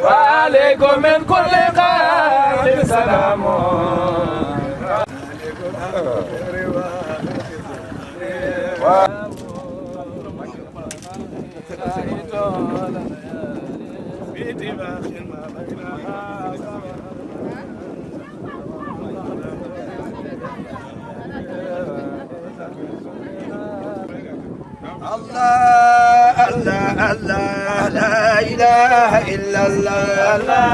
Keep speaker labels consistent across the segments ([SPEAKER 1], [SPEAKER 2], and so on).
[SPEAKER 1] وعليكم من كل قلب سلام.
[SPEAKER 2] الله الله الله لا إله إلا الله لا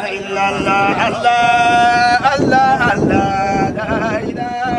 [SPEAKER 2] إلا الله الله الله الله لا إله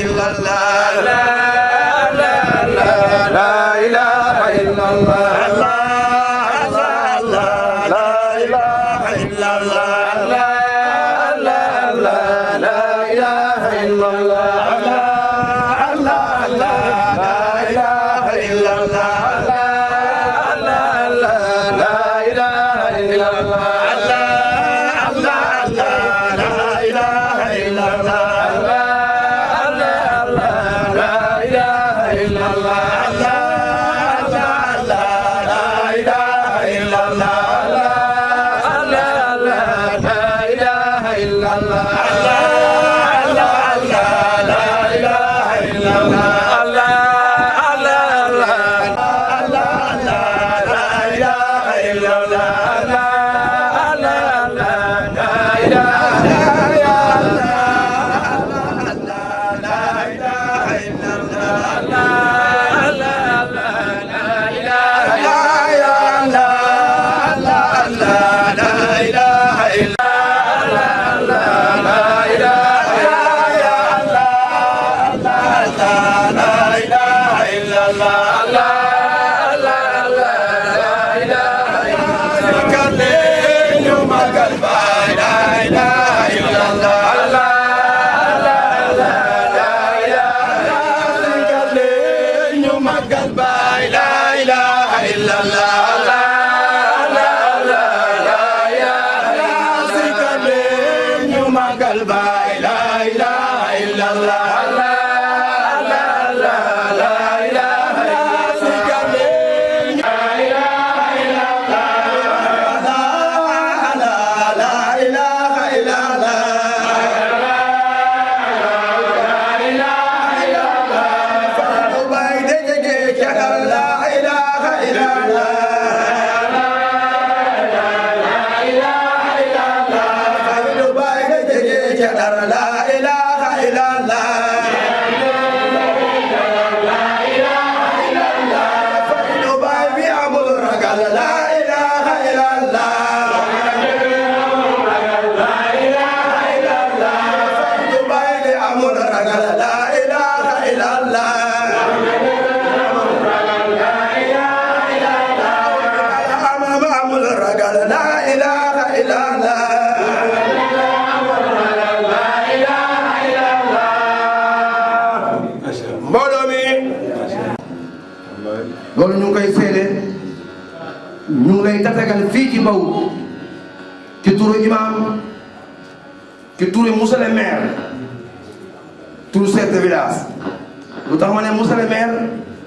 [SPEAKER 2] إلا الله لا إله إلا الله الله الله الله لا إله إلا الله لا إله إلا الله loolu ñu ngi koy seede ñu ngi lay tatagal fii ci Mbow ci turu imam ci turu monsieur le maire turu chef de village lu tax ma ne monsieur le maire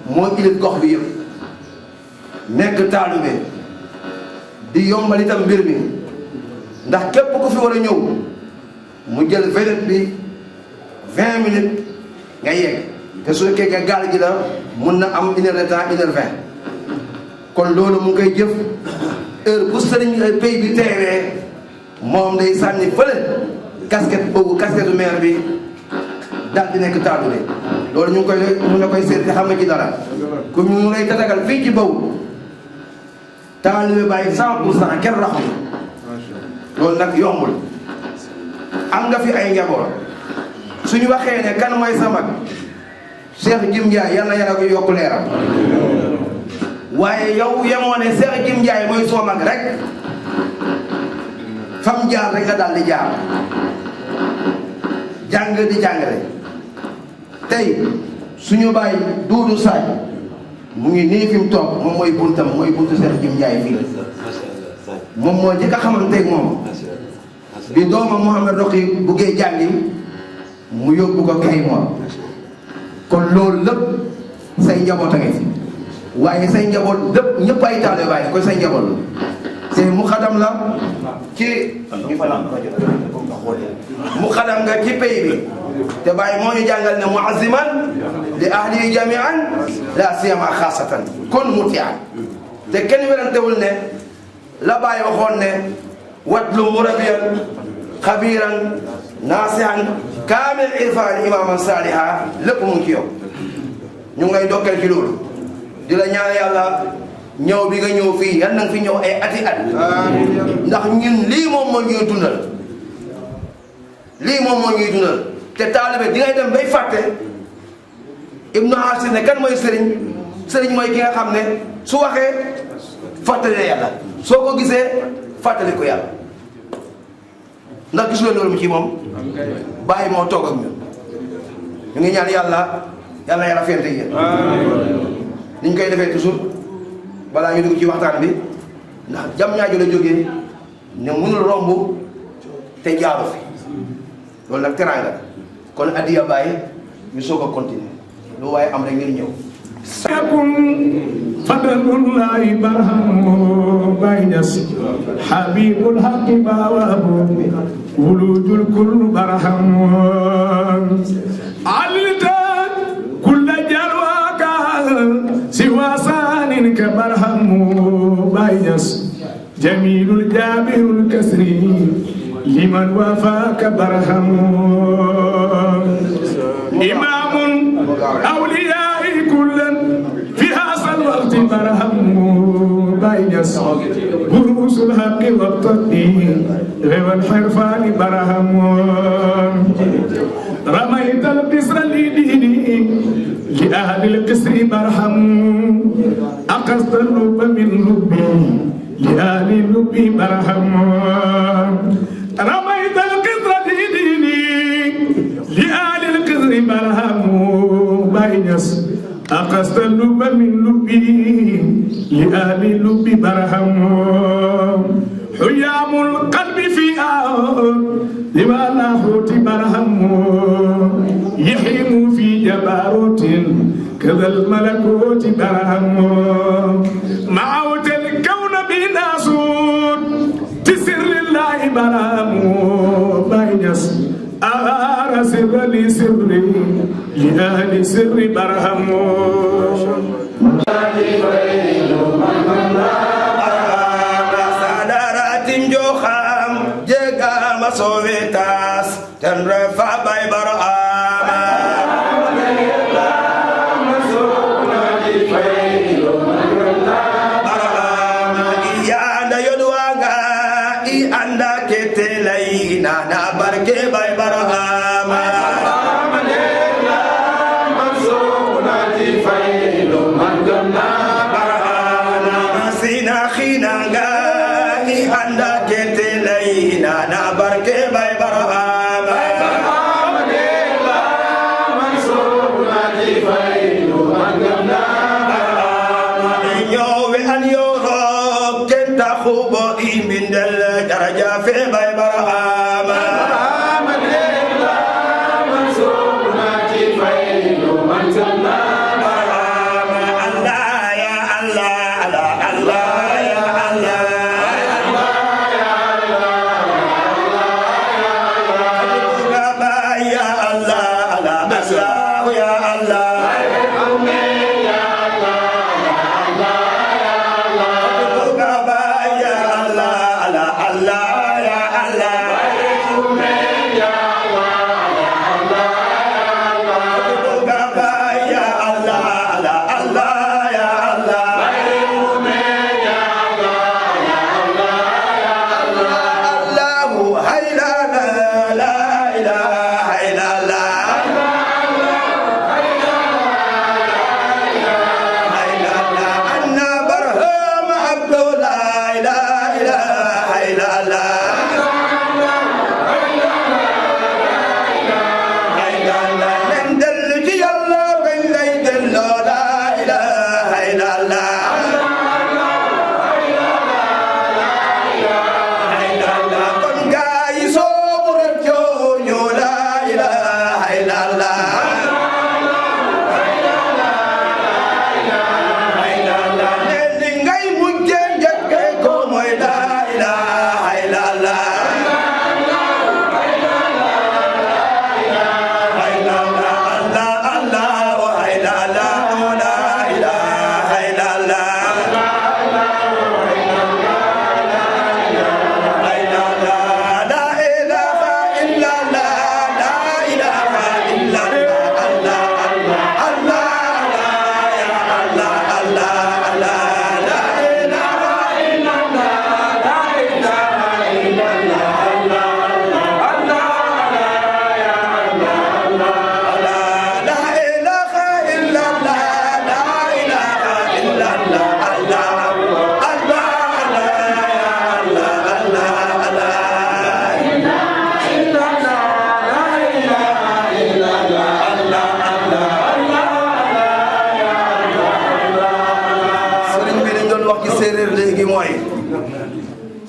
[SPEAKER 2] moo ilif gox bi yëpp nekk taalibe di yombal itam mbir mi ndax képp ku fi war a ñëw mu jël vedette bi 20 minutes nga yegg te su fekkee nga gaal gi la mun na am 1 heure de temps 1h20 kon loolu mu ngi koy jëf heure bu sëriñ pay bi teewee moom day sànni fële casquette boobu casquette maire bi daal di nekk taalibe loolu ñu ngi la koy seet te xam nga ci dara ku ñu lay tatagal fii ci Mbow taalibe bàyyi 100% kenn raxu loolu nag yombul am nga fi ay njaboot suñu waxee ne kan mooy sa mag Cheikh Jim Ndiaye yal na yàlla ko yokk leeram waaye yow yemoo ne Cheikh Jim Ndiaye mooy soo mag rek fam jaar rek nga daal di jaar jàng di jàngale tey suñu bàyyi Doudou Sagne mu ngi nii fi mu toog moom mooy buntam mooy buntu Cheikh Jim Ndiaye fii moom moo njëkk a xamanteeg moom bi doomam Mouhamed Roqi buggee jàngi mu yóbbu ko kay moom kon loolu lépp say njaboot a ngi fi waaye say njaboot lépp ñëpp ay taale waaye koy say njaboot te mu xadam la ci mu xadam nga ci pays bi te bàyyi moo ñu jàngal ne muaziman li ahli jamian la siyama xaasatan kon mutian te kenn werantewul ne la bàyyi waxoon ne watlu murabiyan xabiran naasihan kaamil irfan imaman saliha lépp mu ngi ci yow ñu ngay dokkeel ci loolu di la ñaan yàlla ñëw bi nga ñëw fii yal na nga fi ñëw ay ati at ndax ñun lii moom moo ñuy dundal lii moom moo ñuy dundal te taalibe di ngay dem bay fàtte Ibnu Asir ne kan mooy sëriñ sëriñ mooy ki nga xam ne su waxee fàttali la yàlla soo ko gisee fàttali ko yàlla ndax gis nga loolu mu ci moom bàyyi moo toog ak ñun ñu ngi ñaan yàlla yàlla fente yéen ni ñu koy defee toujours balaa ñu dugg ci waxtaan bi ndax jam ñaajo la jógee ne mënul romb te jaaru fi loolu nag teraanga kon addiya bàyyi ñu soog a continuer lu waaye am rek ngeen ñëw
[SPEAKER 1] سيكون فضل الله برهم بينس حبيب الحق بواب ولوج الكل برهم علت كل جلواك سوى سان كبرهم بينس جميل الجابر الكسري لمن وفاك برهم إمام أولياء كلا في هذا الوقت برهم بينس بروس الحق والتدين والحرفان برهم رميت القصر لديني لأهل القصر برهم أقصد اللب من لبي لأهل اللب برهم رميت القصر لديني لأهل القصر برهم بينس أقصد اللب من لبي لأهل اللب برهم حيام القلب فيها لما لاحوت برهم يحيم في جباروت كذا الملكوت برهم معوت الكون بناسوت تسر لله برهم بينس أغار سر لسري لأهل سر برهم
[SPEAKER 2] صدرات جوخام جيغا مسويتاس تنرفع باي برهام na barke bay barahama sina khinanga ni anda kete layna na barke bay barahama khubo imindal daraja fe bay barahama Allah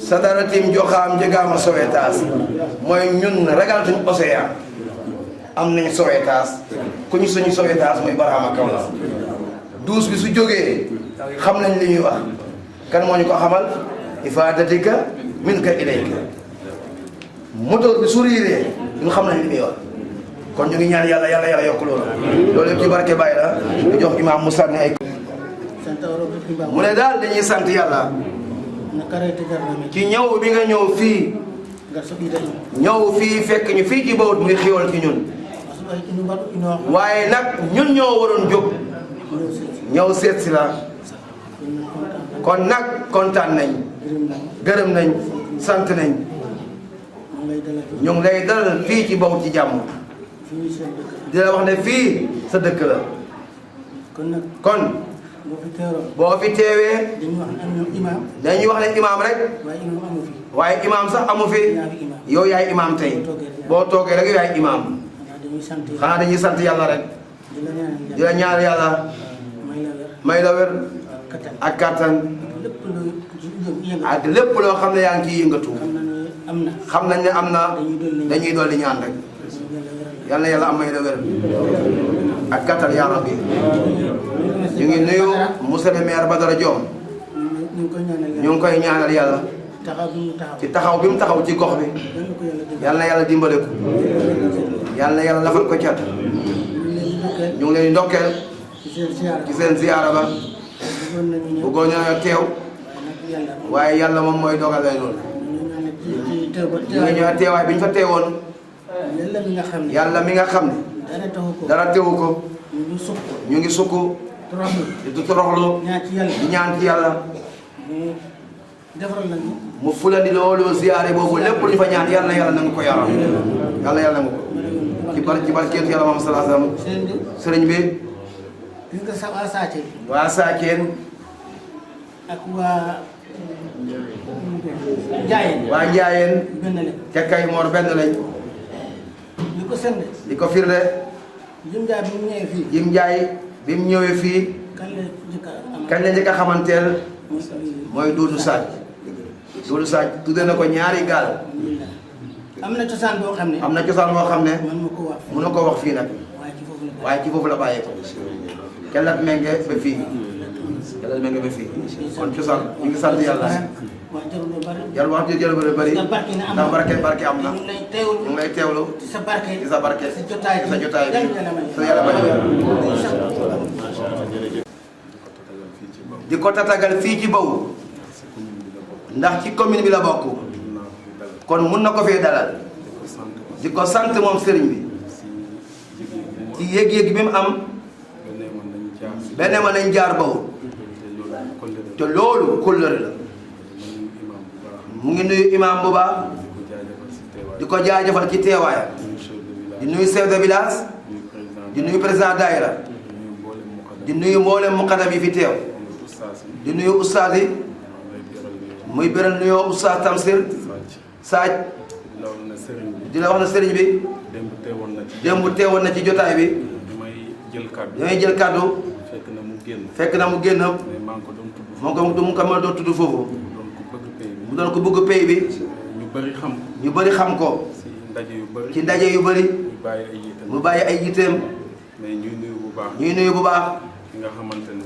[SPEAKER 2] sadaratim joxaam jegaama Sowetaas mooy ñun ragalatuñ océan am nañ Sowetaas ku ñu suñu Sowetaas mooy Barhama Kaolack douze bi su jógee xam nañ li ñuy wax kan moo ñu ko xamal ifaadatika min ka ilayka moteur bi su riiree ñu xam nañ li muy wax kon ñu ngi ñaan yàlla yàlla yokk loolu loolu yëpp ci barke Baye la ñu jox imam mu sànni ay mu ne daal dañuy sant yàlla ci ñëw bi nga ñëw fii ñëw fii fekk ñu fii ci Bawut muy xéwal ci ñun waaye nag ñun ñoo waroon jóg ñëw seet si la kon nag kontaan nañ gërëm nañ sant nañ ñu ngi lay dalal fii ci Bawut ci jàmm di la wax ne fii sa dëkk la kon boo fi teewee dañuy wax ne imaam rek waaye imaam sax amu fi yow yaay imaam tey boo toogee rek yow yaay imaam xanaa dañuy sant yàlla rek di la ñaan yàlla may la wér ak kattan ak lépp loo xam ne yaa ngi ciy yëngatu xam nañ ne am na dañuy dolli ñaan rek yal na yàlla am may la wér ak kattan yaa rabbi ñu ngi nuyu monsieur le maire Badara Diom ñu ngi koy ñaanal yàlla ci taxaw bi mu taxaw ci gox bi yal na yàlla dimbale ko yal na yàlla lafal ko cat ñu ngi leen di ndokkeel ci seen ziyaara ba bëggoon ñoo teew waaye yàlla moom mooy dogalee loolu ñu ngi ñëw teewaay bi ñu fa teewoon yàlla mi nga xam ne dara teewu ko ñu ngi sukk di toroxlu di ñaan ci yàlla mu fulandi loolu ziyaare boobu lépp lu ñu fa ñaan yàlla yàlla nangu ko yaram yàlla nangu ko ci barkeetu yàlla moom sallallahu alayhi wasallam sëriñ bi
[SPEAKER 3] gis nga sa waa Saaceen
[SPEAKER 2] waa Saaceen
[SPEAKER 3] ak waa Njaayeen
[SPEAKER 2] waa Njaayeen
[SPEAKER 3] benn lañ
[SPEAKER 2] ca Kaymoor benn lañ
[SPEAKER 3] li ko sende
[SPEAKER 2] li ko firnde
[SPEAKER 3] Jim Njaay bi mu ñëwee fii
[SPEAKER 2] Jim Njaay bi mu ñëwee fii kañ la njëkk a xamanteel mooy Doudou Sadj Doudou Sadj tudde na ko ñaari gaal
[SPEAKER 3] am na cosaan boo xam ne
[SPEAKER 2] am na cosaan boo xam ne
[SPEAKER 3] mën na ko wax
[SPEAKER 2] fii nag waaye ci foofu la bàyyee ko kellat menge ba fii kellat menge ba fii kon cosaan ñu ngi sant yàlla yàlla wax jërë bëri bëri ndax barke am na ñu ngi lay teewlu ci sa barke sa jotaay bi sa yàlla bañ di ko tatagal fii ci Bawut ndax ci commune bi la bokk kon mun na ko fee dalal di ko sant moom sëriñ bi ci yëg-yëg bi mu am benn ma nañ jaar Bawut te loolu kóllëre la mu ngi nuyu imam bu baax di ko jaajëfal ci teewaayam di nuyu chef de village di nuyu président daayira di nuyu mboolem muqaddam yi fi teew di nuyu ustaas yi muy beral nuyoo ustaas Tamsir Saaj di la wax na sëriñ bi démb teewoon na ci jotaay bi damay jël kàddu fekk na mu génn moo ko ma doon tudd foofu mu doon ko bëgg pay bi ñu bëri xam ko ci ndaje yu bëri mu bàyyi ay yiteem ñuy nuyu bu baax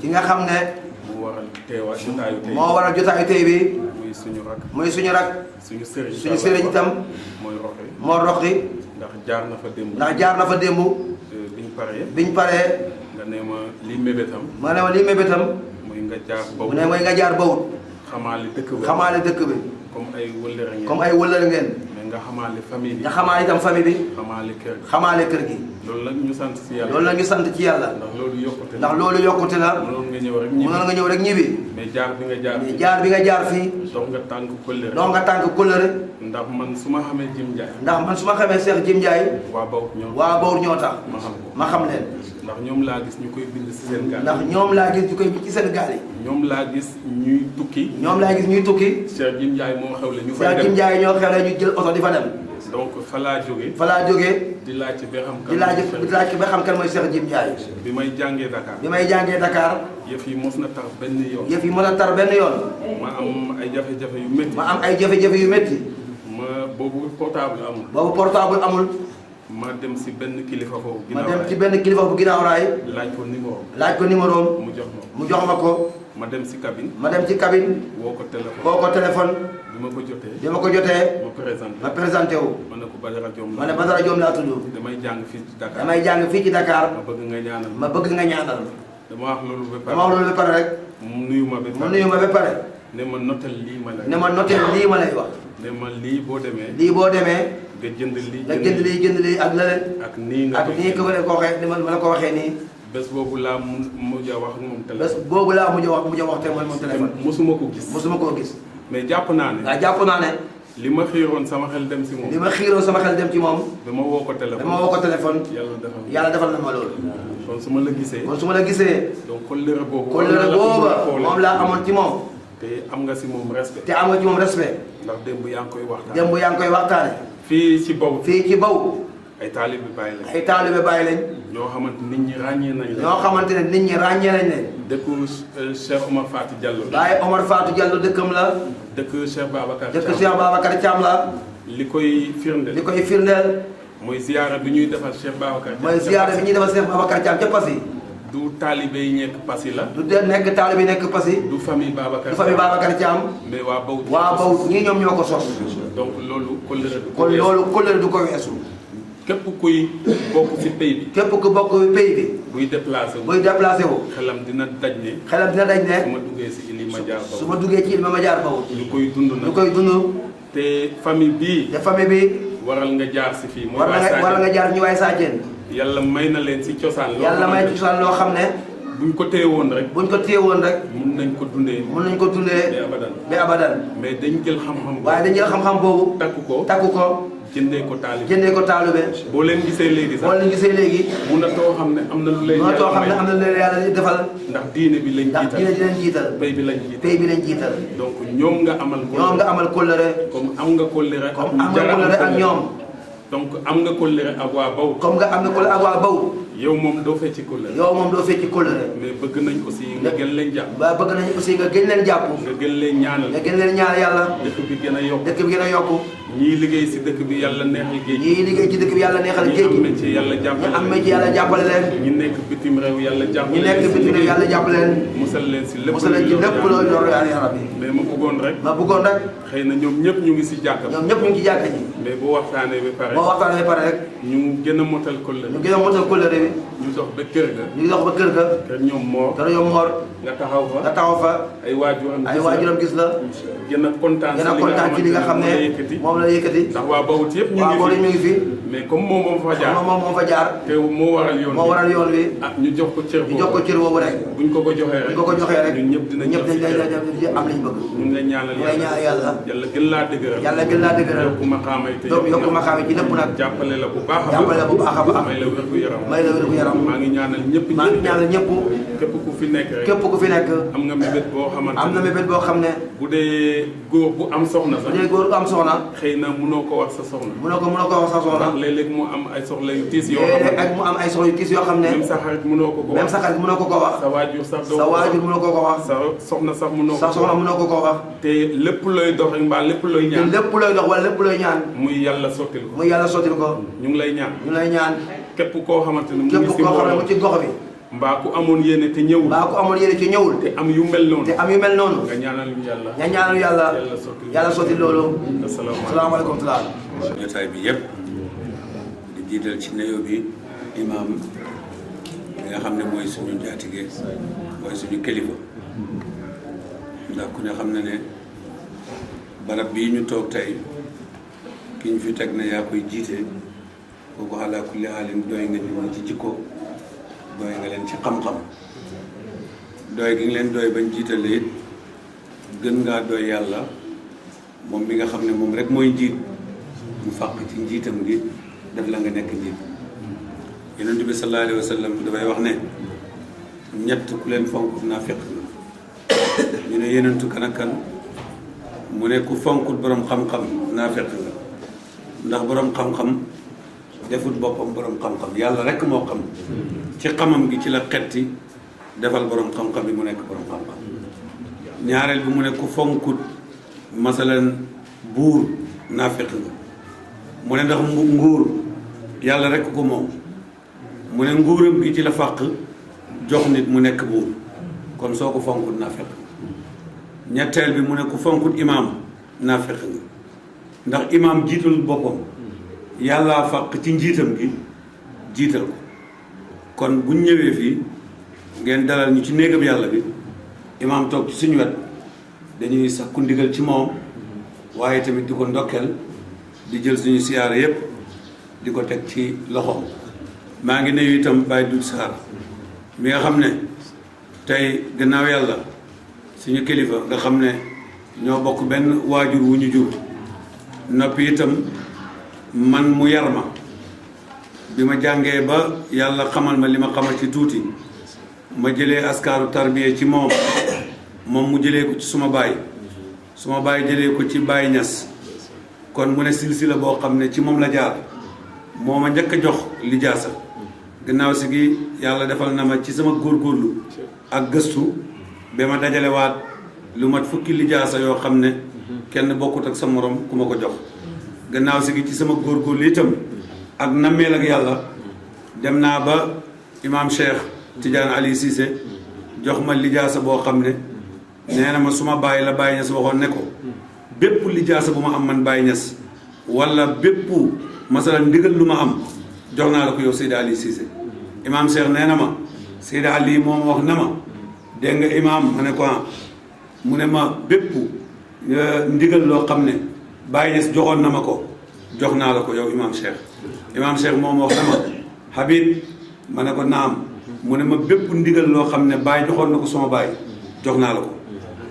[SPEAKER 2] ki nga xam ne moo waral jotaayu tey bi muy suñu rak suñu sëriñ itam moo roqi ndax jaar na fa démb biñ paree
[SPEAKER 4] nga ne ma lii mébétam
[SPEAKER 2] ma ne ma lii mébétam
[SPEAKER 4] mooy nga jaar Bawut
[SPEAKER 2] mu ne mooy nga jaar Bawut xamaale dëkk bi comme ay wëllëre ngeen
[SPEAKER 4] mais nga xamaale famille bi
[SPEAKER 2] nga xamaale itam famille bi
[SPEAKER 4] xamaale kër
[SPEAKER 2] gi
[SPEAKER 4] loolu la ñu sant ci yàlla
[SPEAKER 2] ndax loolu yokkute la
[SPEAKER 4] mënoon nga ñëw rek
[SPEAKER 2] ñibbi
[SPEAKER 4] mais jaar bi nga jaar fii dox nga tànk kóllëre ndax man su ma xamee Cheikh Jim Ndiaye waa Bawut ñoo tax ma xam leen ndax ñoom laa gis ñu koy bind ci seen gaal
[SPEAKER 2] ci seen gaal yi
[SPEAKER 4] ñoom laa gis ñuy tukki
[SPEAKER 2] Cheikh
[SPEAKER 4] Jim Ndiaye moo xewle ñu
[SPEAKER 2] ñoo xewle ñu jël oto di fa dem
[SPEAKER 1] donc fa laa jógee.
[SPEAKER 2] fa laa jógee.
[SPEAKER 1] di laajte ba xam.
[SPEAKER 2] di laajte ba xam kan mooy Cheikh Jim Ndiaye.
[SPEAKER 1] bi may jàngee Dakar.
[SPEAKER 2] bi may jàngee Dakar.
[SPEAKER 1] yëf yi mos na tar benn yoon.
[SPEAKER 2] yëf yi mos na tar benn yoon.
[SPEAKER 1] ma am ay jafe-jafe yu métti.
[SPEAKER 2] ma am ay jafe-jafe yu métti.
[SPEAKER 1] boobu portable amul.
[SPEAKER 2] boobu portable amul.
[SPEAKER 1] ma dem si benn kilifa foofu.
[SPEAKER 2] ma dem ci benn kilifa bu ginnaaw raay.
[SPEAKER 1] laaj ko numéro.
[SPEAKER 2] laaj ko numéro.
[SPEAKER 1] mu jox ma
[SPEAKER 2] ko.
[SPEAKER 1] ma dem si cabine.
[SPEAKER 2] ma dem ci cabine.
[SPEAKER 1] woo ko téléphone.
[SPEAKER 2] woo ko téléphone.
[SPEAKER 1] bi ma ko jotee.
[SPEAKER 2] bi ma ko jotee.
[SPEAKER 1] ma
[SPEAKER 2] présenté wu.
[SPEAKER 1] ma ne ko Badara Diom
[SPEAKER 2] ma ne Badara Diom laa tudd.
[SPEAKER 1] damay jàng fii ci Dakar.
[SPEAKER 2] damay jàng fii ci Dakar.
[SPEAKER 1] ma bëgg nga ñaanal.
[SPEAKER 2] ma bëgg nga ñaanal.
[SPEAKER 1] dama wax loolu ba pare.
[SPEAKER 2] dama wax loolu ba pare rek.
[SPEAKER 1] mu nuyu ma ba pare.
[SPEAKER 2] mu nuyu ma ba pare.
[SPEAKER 1] ne ma notel lii ma lay.
[SPEAKER 2] ne ma notel lii ma lay wax.
[SPEAKER 1] ne ma lii boo demee.
[SPEAKER 2] lii boo demee.
[SPEAKER 1] nga jënd lii
[SPEAKER 2] jënd lii ak leneen.
[SPEAKER 1] ak nii nga
[SPEAKER 2] ko waxee ni ma la ko waxee nii.
[SPEAKER 1] bés boobu laa mujj a wax ak moom téléphone.
[SPEAKER 2] bés boobu laa mujj a wax te mooy moom téléphone.
[SPEAKER 1] mosuma ko gis.
[SPEAKER 2] mosuma koo gis.
[SPEAKER 1] mais jàpp naa ne.
[SPEAKER 2] waaw jàpp naa ne.
[SPEAKER 1] li ma xiiroon sama xel dem si moom.
[SPEAKER 2] li ma xiiroon sama xel dem ci moom.
[SPEAKER 1] dama woo ko téléphone.
[SPEAKER 2] dama woo ko téléphone.
[SPEAKER 1] yàlla defal
[SPEAKER 2] na ma loolu.
[SPEAKER 1] kon su ma la gisee. donc kóllëre boobu.
[SPEAKER 2] kóllëre booba moom laa amoon ci moom.
[SPEAKER 1] te am nga si moom respect.
[SPEAKER 2] te am nga ci moom respect.
[SPEAKER 1] ndax démb yaa ngi koy waxtaane.
[SPEAKER 2] démb yaa ngi koy waxtaane.
[SPEAKER 1] fii ci Baw.
[SPEAKER 2] fii ci Baw.
[SPEAKER 1] ay taalibe Baay lañ.
[SPEAKER 2] ay taalibe Baay lañ.
[SPEAKER 1] ñoo xamante nit ñi ràññee nañ leen.
[SPEAKER 2] ñoo xamante ne nit ñi ràññee nañ leen.
[SPEAKER 1] dëkku Cheikh Omar Fatou Diallo.
[SPEAKER 2] Baay Omar Fatou Diallo dëkkam la.
[SPEAKER 1] dëkk Cheikh Babacar Thiam.
[SPEAKER 2] dëkk Cheikh Babacar Thiam la.
[SPEAKER 1] li koy
[SPEAKER 2] firndeel.
[SPEAKER 1] mooy ziyaara bi ñuy defal Cheikh Babacar Thiam.
[SPEAKER 2] mooy ziyaara bi ñuy defal Cheikh Babacar Thiam ca Passy.
[SPEAKER 1] du taalibe yi nekk Passy la.
[SPEAKER 2] du nekk taalibe yi nekk Passy.
[SPEAKER 1] du famille Babacar.
[SPEAKER 2] du famille Babacar Thiam.
[SPEAKER 1] mais waa Baw.
[SPEAKER 2] waa Baw ñii ñoom ñoo ko sos.
[SPEAKER 1] donc loolu kóllëre du ko
[SPEAKER 2] kon loolu kóllëre du ko weesu.
[SPEAKER 1] képp kuy bokk ci pays bi.
[SPEAKER 2] képp ku bokk ci pays bi.
[SPEAKER 1] buy déplacé wu.
[SPEAKER 2] xelam
[SPEAKER 1] dina daj ne. su ma duggee ci Ili Madiar Baw.
[SPEAKER 2] su ma duggee ci Ili Madiar Baw.
[SPEAKER 1] lu koy dund na.
[SPEAKER 2] lu koy dund.
[SPEAKER 1] te famille bii. waral nga jaar ci fii. mooy
[SPEAKER 2] waral nga jaar ñu waay Sadio.
[SPEAKER 1] yàlla may na leen ci cosaan.
[SPEAKER 2] yàlla may ci cosaan loo xam ne.
[SPEAKER 1] buñ ko téye woon rek.
[SPEAKER 2] mun nañ ko dundee. ba abadan.
[SPEAKER 1] mais dañ jël xam-xam.
[SPEAKER 2] waaye dañ jël xam-xam boobu. takku ko. jëndee ko taalibe.
[SPEAKER 1] boo leen gisee léegi. mun na too xam ne am na lu lay.
[SPEAKER 2] yàlla defal.
[SPEAKER 1] ndax diine bi lañ jiital.
[SPEAKER 2] ndax diine bi lañ jiital.
[SPEAKER 1] pay bi lañ jiital.
[SPEAKER 2] jiital.
[SPEAKER 1] donc ñoom nga amal kóllëre. comme am nga kóllëre ak
[SPEAKER 2] ñoom.
[SPEAKER 1] donc am nga kóllëre ak waa Baw.
[SPEAKER 2] comme nga am nga kóllëre ak waa Baw.
[SPEAKER 1] yow moom doo fecci kóllëre. mais bëgg nañ aussi nga gën leen jàpp. nga gën leen ñaanal.
[SPEAKER 2] yàlla.
[SPEAKER 1] dëkk bi gën a yokku. ñii liggéey si dëkk bi yàlla neexal géej gi. ñi am métier yàlla jàppale leen. ñi nekk bitim réew yàlla jàppale leen. musal leen si lépp
[SPEAKER 2] loo yor yaa rabbi.
[SPEAKER 1] mais ma bëggoon rek. xëy na ñoom ñëpp ñu ngi si jàkka. mais bu waxtaanee ba pare rek. ñu gën a motal kóllëre bi. ñu dox ba kër ga. kër ñoom Mor. nga taxaw fa. ay waajuram gis la. gën a kontaan ci li nga xam ne moom la yëkkati. ndax waa Bawut yëpp ñu ngi fi. mais comme moom moo fa jaar. te moo waral yoon wi. ñu jox ko cër boobu rek. buñ ko joxee rek. ñun ñëpp dinañ am liñ bëgg. ñu ngi lay ñaanal yàlla. yàlla gën laa dëgëral. yokku maqaama yi ci lépp nag. jàppale la bu baax a baax. may la wér gu yaram. maa ngi ñaanal ñëpp. képp ku fi nekk. am nga mébét boo xam ne. bu dee góor bu am soxna sax. xëy na mënoo ko wax sa soxna. ndax léeg-léeg mu am ay soxla yu tiis yoo xam ne. même sa xarit mënoo ko ko wax. sa waajur sax mënoo ko wax. sa soxna sax mënoo ko wax. te lépp looy dox rek mbaa lépp looy ñaan. muy yàlla sottil ko. ñu ngi lay ñaan. képp koo xamante ne mu ngi ci gox bi. mbaa ku amoon yéene te ñëwul. te am yu mel noonu. nga ñaanal yàlla. yàlla sotti loolu. asalaamaaleykum wa
[SPEAKER 5] jotaay bi yëpp di jiital ci nuyoo bi imaam bi nga xam ne mooy suñu njaatige mooy suñu kilifa ndax ku ne xam ne ne barab bii ñu toog tey ki ñu fi teg na yaa koy jiite kooku xalaa kulli xaalin doy nga ñu ci jikko doy nga leen ci xam-xam doy gi nga leen doy bañ jiitale it gën ngaa doy yàlla moom mi nga xam ne moom rek mooy njiit mu fàq ci njiitam gi def la nga nekk njiit yonent bi sallallahu alayhi wa sallam dafay wax ne ñett ku leen fonk naafiq nga ñu ne yonentu kan ak kan mu ne ku fonkut borom xam-xam naafiq nga ndax borom xam-xam defut boppam borom xam-xam yàlla rek moo xam ci xamam gi ci la xetti defal borom xam-xam bi mu nekk borom xam-xam ñaareel bi mu ne ku fonkut masalan buur naafeq nga mu ne ndax nguur yàlla rek ko moom mu ne nguuram gi ci la fàq jox nit mu nekk buur kon soo ko fonkut naafeq ñetteel bi mu ne ku fonkut imaam naafeq nga ndax imaam jiital boppam yàlla fàq ci njiitam gi jiital ko kon buñ ñëwee fii ngeen dalal ñu ci néegam yàlla bi imaam toog ci suñu wet dañuy sakku ndigal ci moom waaye tamit di ko ndokkeel di jël suñu siyaara yépp di ko teg ci loxoom maa ngi nuyu itam Baye Doudou Sarr mi nga xam ne tey gannaaw yàlla suñu kilifa nga xam ne ñoo bokk benn waajur wu ñu jur noppi itam man mu yar ma bi ma jàngee ba yàlla xamal ma li ma xamal ci tuuti ma jëlee askaaru tarbiya ci moom mu jëlee ko ci suma baay jëlee ko ci Baye Niass kon mu ne silsila boo xam ne ci moom la jaar moo ma njëkk a jox lijaasa gannaaw si gi yàlla defal na ma ci sama góorgóorlu ak gëstu ba ma dajalewaat lu mat fukki lijaasa yoo xam ne kenn bokkut ak sa morom ku ma ko jox gannaaw si gi ci sama góorgóorlu itam ak nammeel ak yàlla dem naa ba imaam Cheikh Tidiane Ali Cissé jox ma lijaasa boo xam ne nee na ma suma bàyyi la Baye Niass waxoon ne ko bépp lijaasa bu ma am man Baye Niass wala bépp masalan ndigal lu ma am jox naa la ko yow Seydi Ali Cissé imaam Cheikh nee na ma Seydi Ali moom wax na ma dégg nga imaam ma ne ko mu ne ma bépp ndigal loo xam ne Baye Niass joxoon na ma ko jox naa la ko yow imaam Cheikh moom wax na ma Habib ma ne ko naam mu ne ma bépp ndigal loo xam ne Baye joxoon na ko sama Baye jox naa la ko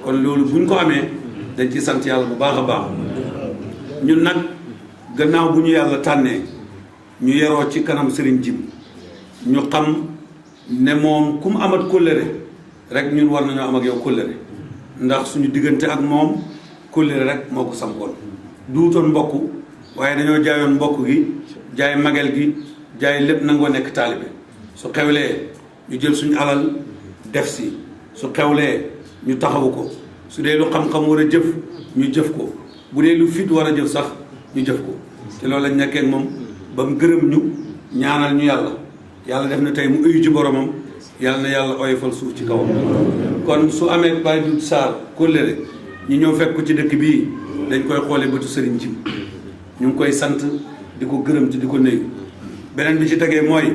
[SPEAKER 5] kon loolu buñ ko amee dañ ci sant yàlla bu baax a baax ñun nag gannaaw bu ñu yàlla tànnee ñu yaroo ci kanam Serigne Jim ñu xam ne moom ku mu amat kóllëre rek ñun war nañoo am ak yow kóllëre ndax suñu diggante ak moom kóllëre rek moo ko sampoon duutoon mbokk waaye dañoo jaayoon mbokk gi jaay magel gi jaay lépp nangoo nekk taalibe su xewlee ñu jël suñu alal def si su xewlee ñu taxawu ko su dee lu xam-xam war a jëf ñu jëf ko bu dee lu fit war a jëf sax ñu jëf ko te loolu lañ nekkee moom ba mu gërëm ñu ñaanal ñu yàlla def na tey mu uyu ci boromam yàlla na yàlla oyofal suuf ci kawam kon su amee Baye Doudou Sarr kóllëre ñu ñëw fekk ko ci dëkk bii dañ koy xoole bëtu Serigne Jim ñu ngi koy sant di ko gërëm ci di ko nuyu beneen bi ci tegee mooy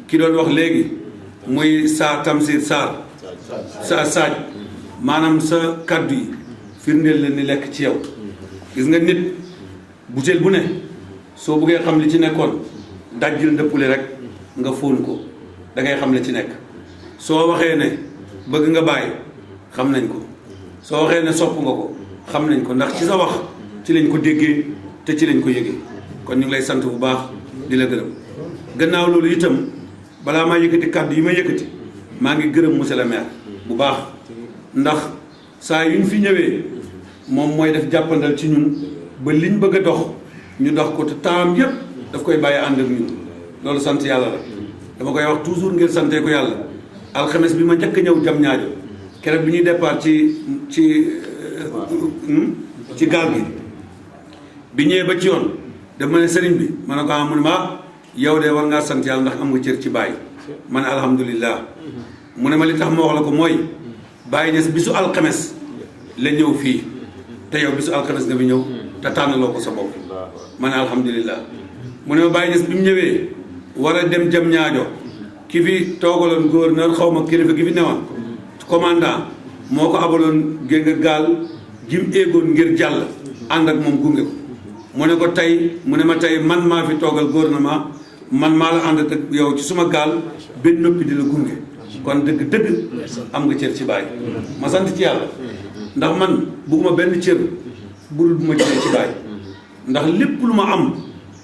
[SPEAKER 5] ki doon wax léegi muy Tamsir Sarr Saaj maanaam sa kàddu yi firndeel la ni lekk ci yow gis nga nit butéel bu ne soo buggee xam li ci nekkoon dajjil ndëppule rek nga fóon ko da ngay xam li ci nekk soo waxee ne bëgg nga bàyyi xam nañ ko soo waxee ne sopp nga ko xam nañ ko ndax ci sa wax ci lañ ko déggee te ci lañ ko yëgee kon ñu ngi lay sant bu baax di la gërëm gannaaw loolu itam balaa maa yëkkati kàddu yi ma yëkkati maa ngi gërëm monsieur le maire bu baax ndax saa yuñ fi ñëwee moom mooy def jàppandal ci ñun ba liñ bëgg a dox ñu dox ko te temps yëpp daf koy bàyyi ànd ak ñun loolu sant yàlla la dama koy wax toujours ngir santee ko yàlla alxames bi ma njëkk a ñëw jam ñaajo keroog bi ñuy départ ci gaal gi bi ñëwee ba ci yoon dama ne sëriñ bi ma ne ko mu ne ma yow de war ngaa sant yàlla ndax am nga cër ci bàyyi ma ne alhamdulilah mu ne ma li tax ma wax la ko mooy Baye Niass bisu alxames la ñëw fii te yow bisu alxames nga fi ñëw te tànnaloo ko sa bopp ma ne alhamdulilah mu ne ma Baye Niass bi mu ñëwee war a dem jam ñaajo ki fi toogaloon gouverneur xaw ma kilifa gi fi newoon commandant moo ko abaloon génga gaal gim éegoon ngir jàll ànd ak moom gunge ko mu ne ko tey mu ne ma tey man maa fi toogal gouvernement man maa la ànd ak yow ci suma gaal benn noppi di la gunge kon dëgg am nga cër ci Baye ma sant ci yàlla ndax man bugguma benn cër budul bu ma jëlee ci Baye ndax lépp lu ma am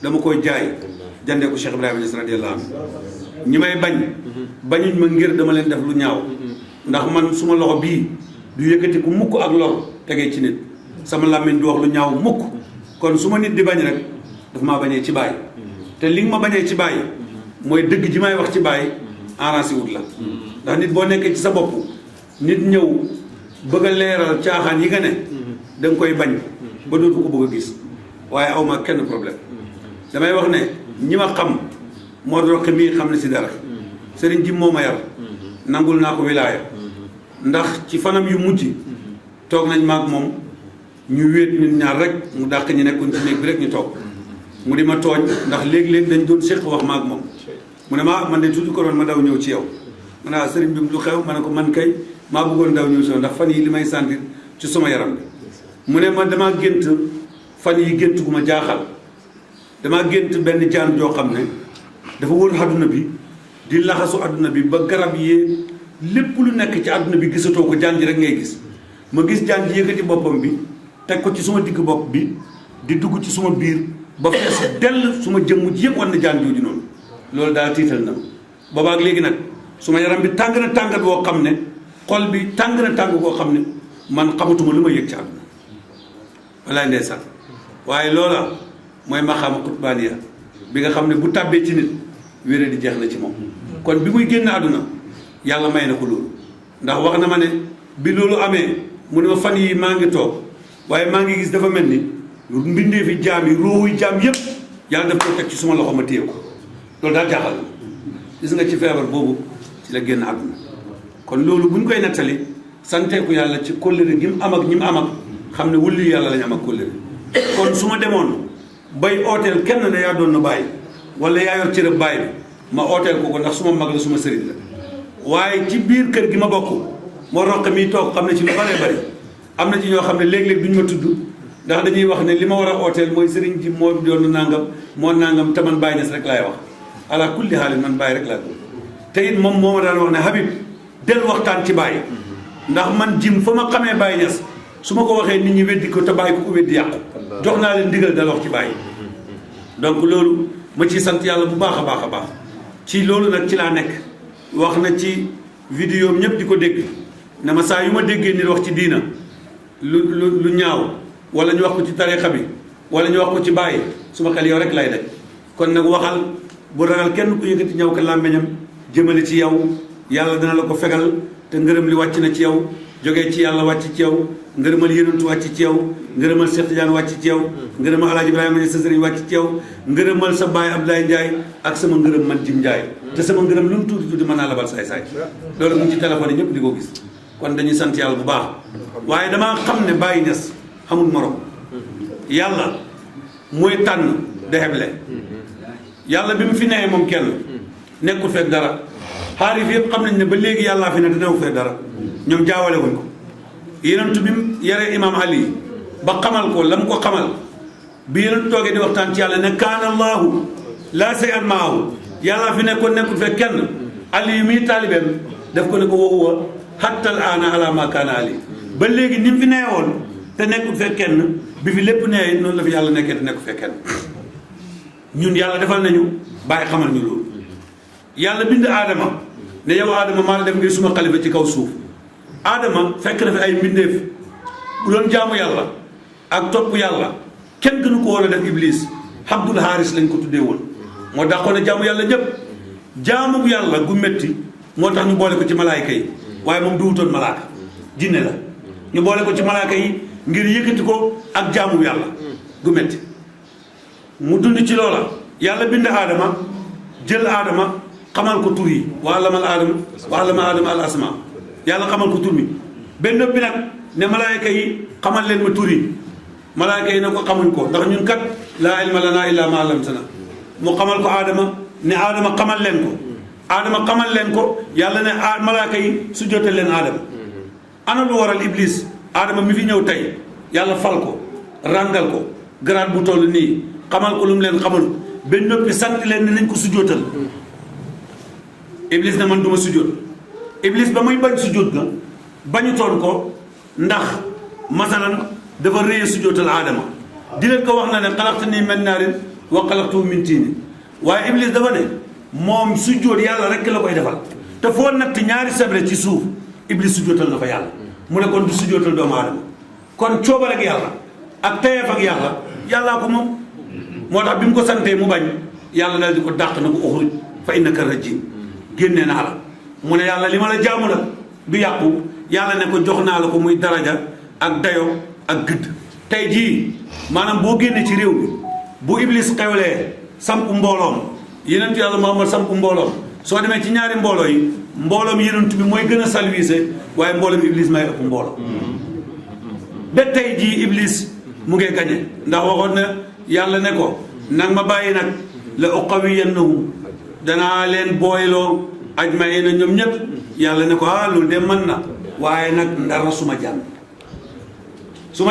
[SPEAKER 5] dama koy jaay jandee ko Cheikh Ibrahima Niass radiyallahu anhu ñi may bañuñ ma ngir dama leen def lu ñaaw ndax man suma loxo bii du yëkkati ku mukk ak lor tegee ci nit sama làmmiñ du wax lu ñaaw mukk kon su ma nit di bañ rek daf maa bañee ci bàyyi te li nga ma bañee ci bàyyi mooy dëgg ji may wax ci bàyyi arrangé wut la ndax nit boo nekkee ci sa bopp nit ñëw bëgg a leeral caaxaan yi nga ne da nga koy bañ ba dootu ko bëgg a gis waaye aw ma kenn problème damay wax ne ñi ma xam moo roqi mii xam ne si dara sëriñ ji moo ma yar nangul naa ko wilaaya ndax ci fanam yu mujj toog nañ maag moom ñu wéet ñun ñaar rek mu dàq ñu nekkoon ci néeg bi rek ñu toog mu di ma tooñ ndax léegi-léegi dañ doon séq wax maag moom mu ne ma man de tuuti ko doon ma daw ñëw ci yow ma ne sëriñ bi lu xew ma ne ko man kay maa bëggoon daw ñëw ci yow ndax fan yi li may sentir ci sama yaram bi mu ne ma damaa gént fan yi gént gu ma jaaxal damaa gént benn jaan joo xam ne dafa wër àdduna bi di laxasu àdduna bi ba garab yi lépp lu nekk ci àdduna bi gisatoo ko jaan ji rek ngay gis ma gis jaan ji yëkkati boppam bi teg ko ci suma digg bopp bi di dugg ci suma biir ba fees dell suma jëmm ji yëpp war na jaan jooju noonu loolu daal tiital na ma boobaak léegi nag suma yaram bi tàng na tàngat boo xam ne xol bi tàng na tàng boo xam ne man xamatuma lu ma yëg ci àdduna walaay ndeysaan waaye loola mooy maxaama xutbaaniya bi nga xam ne bu tàbbee ci nit wéré di jeex na ci moom kon bi muy génn àdduna yàlla may na ko loolu ndax wax na ma ne bi loolu amee mu ne ma fan yi maa ngi toog waaye maa ngi gis dafa mel ni mbindee fi jaam yi ruuxuy jaam yëpp yàlla daf ko teg ci suma loxo ma téye ko loolu daal jaaxal na gis nga ci feebar boobu ci la génn àdduna kon loolu bu ñu koy nettali santeeku yàlla ci kóllëre gi mu am ak ñi mu am ak xam ne wulli yàlla lañu am ak kóllëre kon su ma demoon bay ooteel kenn ne yaa doon na bàyyi wala yaa yor cërëb bàyyi bi ma ooteel ko ndax suma mag la suma sëriñ la waaye ci biir kër gi ma bokk moo roq mi toog xam ne ci lu bëree bëri am na ci ñoo xam ne léeg-léeg duñ ma tudd ndax dañuy wax ne li ma war a ooteel mooy sëriñ ji moo doon nangam moo nangam te man Baye Niass rek laay wax ala kulli xaalin man Baye rek laa ko te it moom moo ma daan wax ne Habib del waxtaan ci Baye ndax man jim fa ma xamee Baye Niass su ma ko waxee nit ñi weddi ko te bàyyi ko weddi yàqu jox naa leen ndigal dal wax ci Baye donc loolu ma ciy sant yàlla bu baax a baax a baax ci loolu nag ci laa nekk wax na ci vidéo ñëpp di ko dégg ne ma saa yu ma déggee nit wax ci diina lu ñaaw wala ñu wax ko ci tarixa bi wala ñu wax ko ci Baye suma xel yow rek lay daj kon nag waxal bu ragal kenn ku yëkkati ñaw ko làmmeñam jëmale ci yow yàlla dina la ko fegal te ngërëm li wàcc na ci yow jógee ci yàlla wàcc ci yow ngërëmal yonent wàcc ci yow ngërëmal Cheikh Tidiane wàcc ci yow ngërëmal Alaaji Ibrahima Niass sa sëriñ wàcc ci yow ngërëmal sa baay Abdoulaye Ndiaye ak sama ngërëm man Jim Ndiaye te sama ngërëm lu mu tuuti tuuti mën naa labal saay-saay loolu mu ngi ci téléphone yi ñëpp di ko gis kon dañuy sant yàlla bu baax waaye damaa xam ne Baye Niass xamul morom yàlla mooy tànn deheble yàlla bi mu fi nee moom kenn nekkul fekk dara xaarif yëpp xam nañ ne ba léegi yàllaa fi ne te newu fekk dara ñoom jaawale wuñ ko yenentu bi mu yaree imam Ali ba xamal ko la mu ko xamal bi yenentu toogee di waxtaan ci yàlla ne kaana allahu laa shay'an maahu yàllaa fi nekkoon nekkul fekk kenn Ali yu muy taalibeem def ko ne ko waxuwa hatta al aana ala ma kaana Ali ba léegi ni mu fi nee woon te nekkul fekk kenn bi fi lépp nee noonu la fi yàlla nekkee te nekkul fekk kenn ñun yàlla defal nañu bàyyi xamal ñu loolu yàlla bind aadama ne yow aadama maa la def ngay suma xalifa ci kaw suuf aadama fekk na fi ay mbindeef bu doon jaamu yàlla ak topp yàlla kenn gënu ko war a def iblis Abdul Haris lañ ko tuddee woon moo dàqoon ne jaamu yàlla ñëpp jaamu yàlla gu métti moo tax ñu boole ko ci malaayka yi waaye moom du wutoon malaaka jinne la ñu boole ko ci malaaka yi ngir yëkkati ko ak jaamu yàlla gu métti mu dund ci loola yàlla bind aadama jël aadama xamal ko tur yi wa allama aadama al asma yàlla xamal ko tur mi benn bi nag ne malaayka yi xamal leen ma tur yi malaayka yi ne ko xamuñ ko ndax ñun kat laa ilma lana illa ma allamtana mu xamal ko aadama ne aadama xamal leen ko aadama xamal leen ko yàlla ne malaayka yi su jotee leen aadama ana lu waral iblis aadama mi fi ñëw tey yàlla fal ko ràngal ko garaat bu toll nii xamal ko lu mu leen xamul benn noppi sant leen ne nañ ko sujjóotal iblis ne man duma sujjóot iblis ba muy bañ sujjóot ga bañu toon ko ndax masalan dafa réye sujjóotal aadama di leen ko wax na ne xalaqtanii min naarin wa xalaqtahu min tiinin waaye iblis dafa ne moom sujjóot yàlla rek la koy defal te foo natt ñaari sabre ci suuf iblis sujjóotal na fa yàlla mu ne kon du sujjóotal doomu aadama kon coobar ak yàlla ak tayeef ak yàlla yàllaa ko moom moo tax bi mu ko santee mu bañ yàlla dal di ko dàq na ko uxruj fa innaka rajim génnee naa la mu ne yàlla li ma la jaamu nag du yàqu yàlla ne ko jox naa la ko muy daraja ak dayo ak gëdd tey jii maanaam boo génnee ci réew mi bu iblis xewlee samp mbooloom yenent yàlla Muhammad samp mbooloom soo demee ci ñaari mbooloo yi mbooloom yenent bi mooy gën a salwisé waaye mbooloom iblis may ëpp mbooloo ba tey jii iblis mu ngi gañe ndax waxoon na yàlla ne ko nag ma bàyyi nag la uqawiyannahum danaa leen booyloo ajmaina ñoom ñëpp yàlla ne ko loolu de mën na waaye nag ndara suma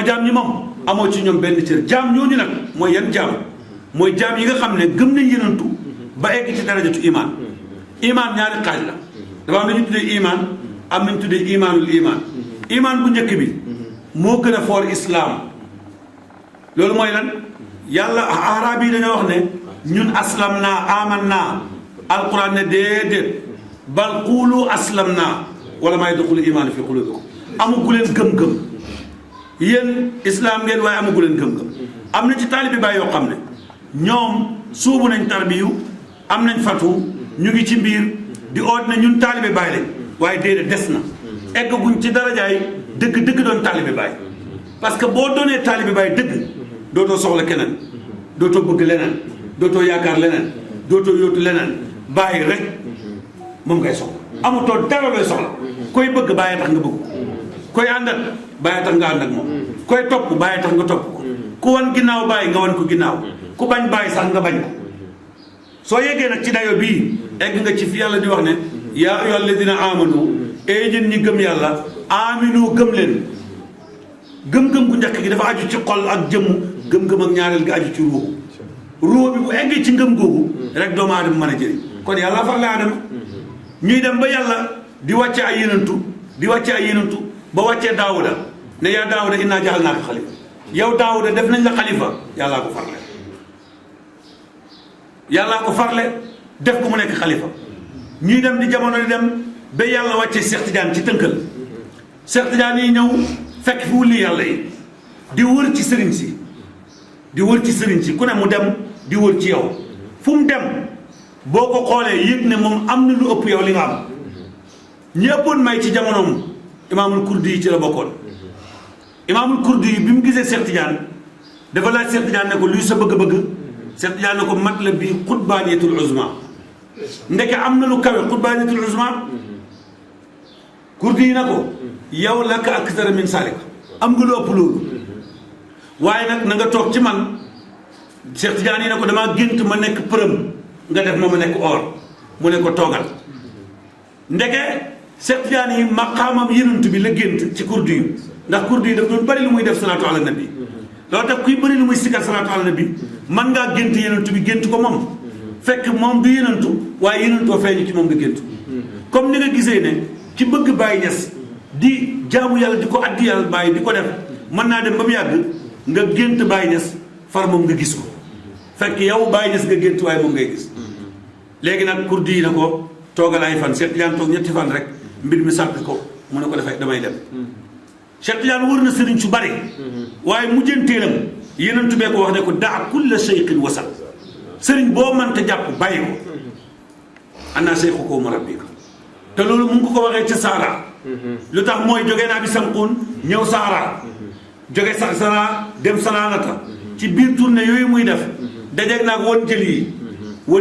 [SPEAKER 5] jaam ñi moom amoo ci ñoom benn cër jaam ñooñu nag mooy yan jaam mooy jaam yi nga xam ne gëm nañ yenantu ba egg ci darajatu iman iman ñaari xaaj la dafa am nañu tuddee iman am nañu tuddee imanul iman bu njëkk bi moo gën a foor islam loolu mooy lan yàlla arab yi dañoo wax ne ñun aslam naa aman naa alquran ne déedéet bal quulu aslam naa wala may duxulu iman fi qulubikum amagu leen gëm-gëm yéen islam ngeen waaye amagu leen gëm-gëm am na ci taalibi baay yoo xam ne ñoom suubu nañ tarbiyu am nañ fatu ñu ngi ci mbir di oot na ñun taalibi baay lañ waaye déedéet des na eggaguñ ci darajaay dëgg doon taalibi baay parce que boo doonee taalibi baay dëgg dootoo soxla keneen dootoo bëgg leneen dootoo yaakaar leneen dootoo yóotu leneen bàyyi rek moom ngay soxla amutoo dara looy soxla koy bëgg bàyyi tax nga bëgg koy àndat bàyyi tax nga ànd ak moom koy topp bàyyi tax nga topp ko ku wan ginnaaw bàyyi nga wan ko ginnaaw ku bañ bàyyi sax nga bañ ko soo yeggee nag ci dayo bii egg nga ci fi yàlla di wax ne yaa ayyuhal ladina amanu yéen ñi gëm yàlla aminu gëm leen gëm-gëm gu njëkk gi dafa aju ci xol ak jëmm gëm-gëm ak ñaareel gi aju ci ruuxu bi bu eggee ci ngëm googu rek doomu aadama mën a jëriñ kon yàlla farle aadama ñuy dem ba yàlla di wàcce ay yenantu ba wàccee daawuda ne yaa daawuda innaa ja'alnaaka xalifa yow daawuda def nañ la xalifa yàllaa ko farle def ko mu nekk xalifa ñuy dem di jamono di dem ba yàlla wàccee Cheikh Tidiane ci tënkal Cheikh Tidiane yi ñëw fekk fi wulli yàlla yi di wër ci sëriñ si ku ne mu dem di wër ci yow fu mu dem boo ko xoolee yëg ne moom am na lu ëpp yow li nga am ñi ëppoon may ci jamonoom imaamul kurdi yi ci la bokkoon imaamul kurdi yi bi mu gisee Cheikh Tidiane dafa laaj Cheikh Tidiane ne ko luy sa bëgg-bëgg Cheikh Tidiane ne ko mat la bii xutbaaniyatul uzma ndeke am na lu kawe xutbaaniyatul uzma kurdi yi na ko yow laka akthara min salik am nga lu ëpp loolu waaye nag na nga toog ci man Cheikh Tidiane yi ne ko damaa gént ma nekk përëm nga def ma nekk or mu ne ko toogal ndeke Cheikh Tidiane yi maqaamam yenant bi la gént ci kurdi yi ndax kurdi yi daf doon bëri lu muy def salaatu ala nabi loolu tax kuy bëri lu muy sikkar salaatu ala nabi man ngaa gént yenantu bi gént ko moom fekk moom du yenantu waaye yenantoo feeñu ci moom nga gént comme ni nga gisee ne ci bëgg Baay Ñas di jaamu yàlla di ko addi yàlla bàyyi di ko def mën naa dem ba mu yàgg nga gént Baay Ñas far moom nga gis ko fekk yow Baay Ñas nga gént waaye moom ngay gis léegi nag kurdi yi na ko toogal ay fan Cheikh Tidiane toog ñetti fan rek mbir mi sàppi ko mu ne ko dafay damay dem Cheikh Tidiane wër na sëriñ su bari waaye mujjanteelam yeneen tubee ko wax ne ko daa kulla cheikhin wasal sëriñ boo mënta jàpp bàyyi ko ana cheikhuka wa murabbika te loolu mu ngi ko waxee ca Saara lu tax mooy jógee naa bi Sanqun ñëw Saara jóge Saara dem Salaanata ci biir tournée yooyu muy def dajeeg naag won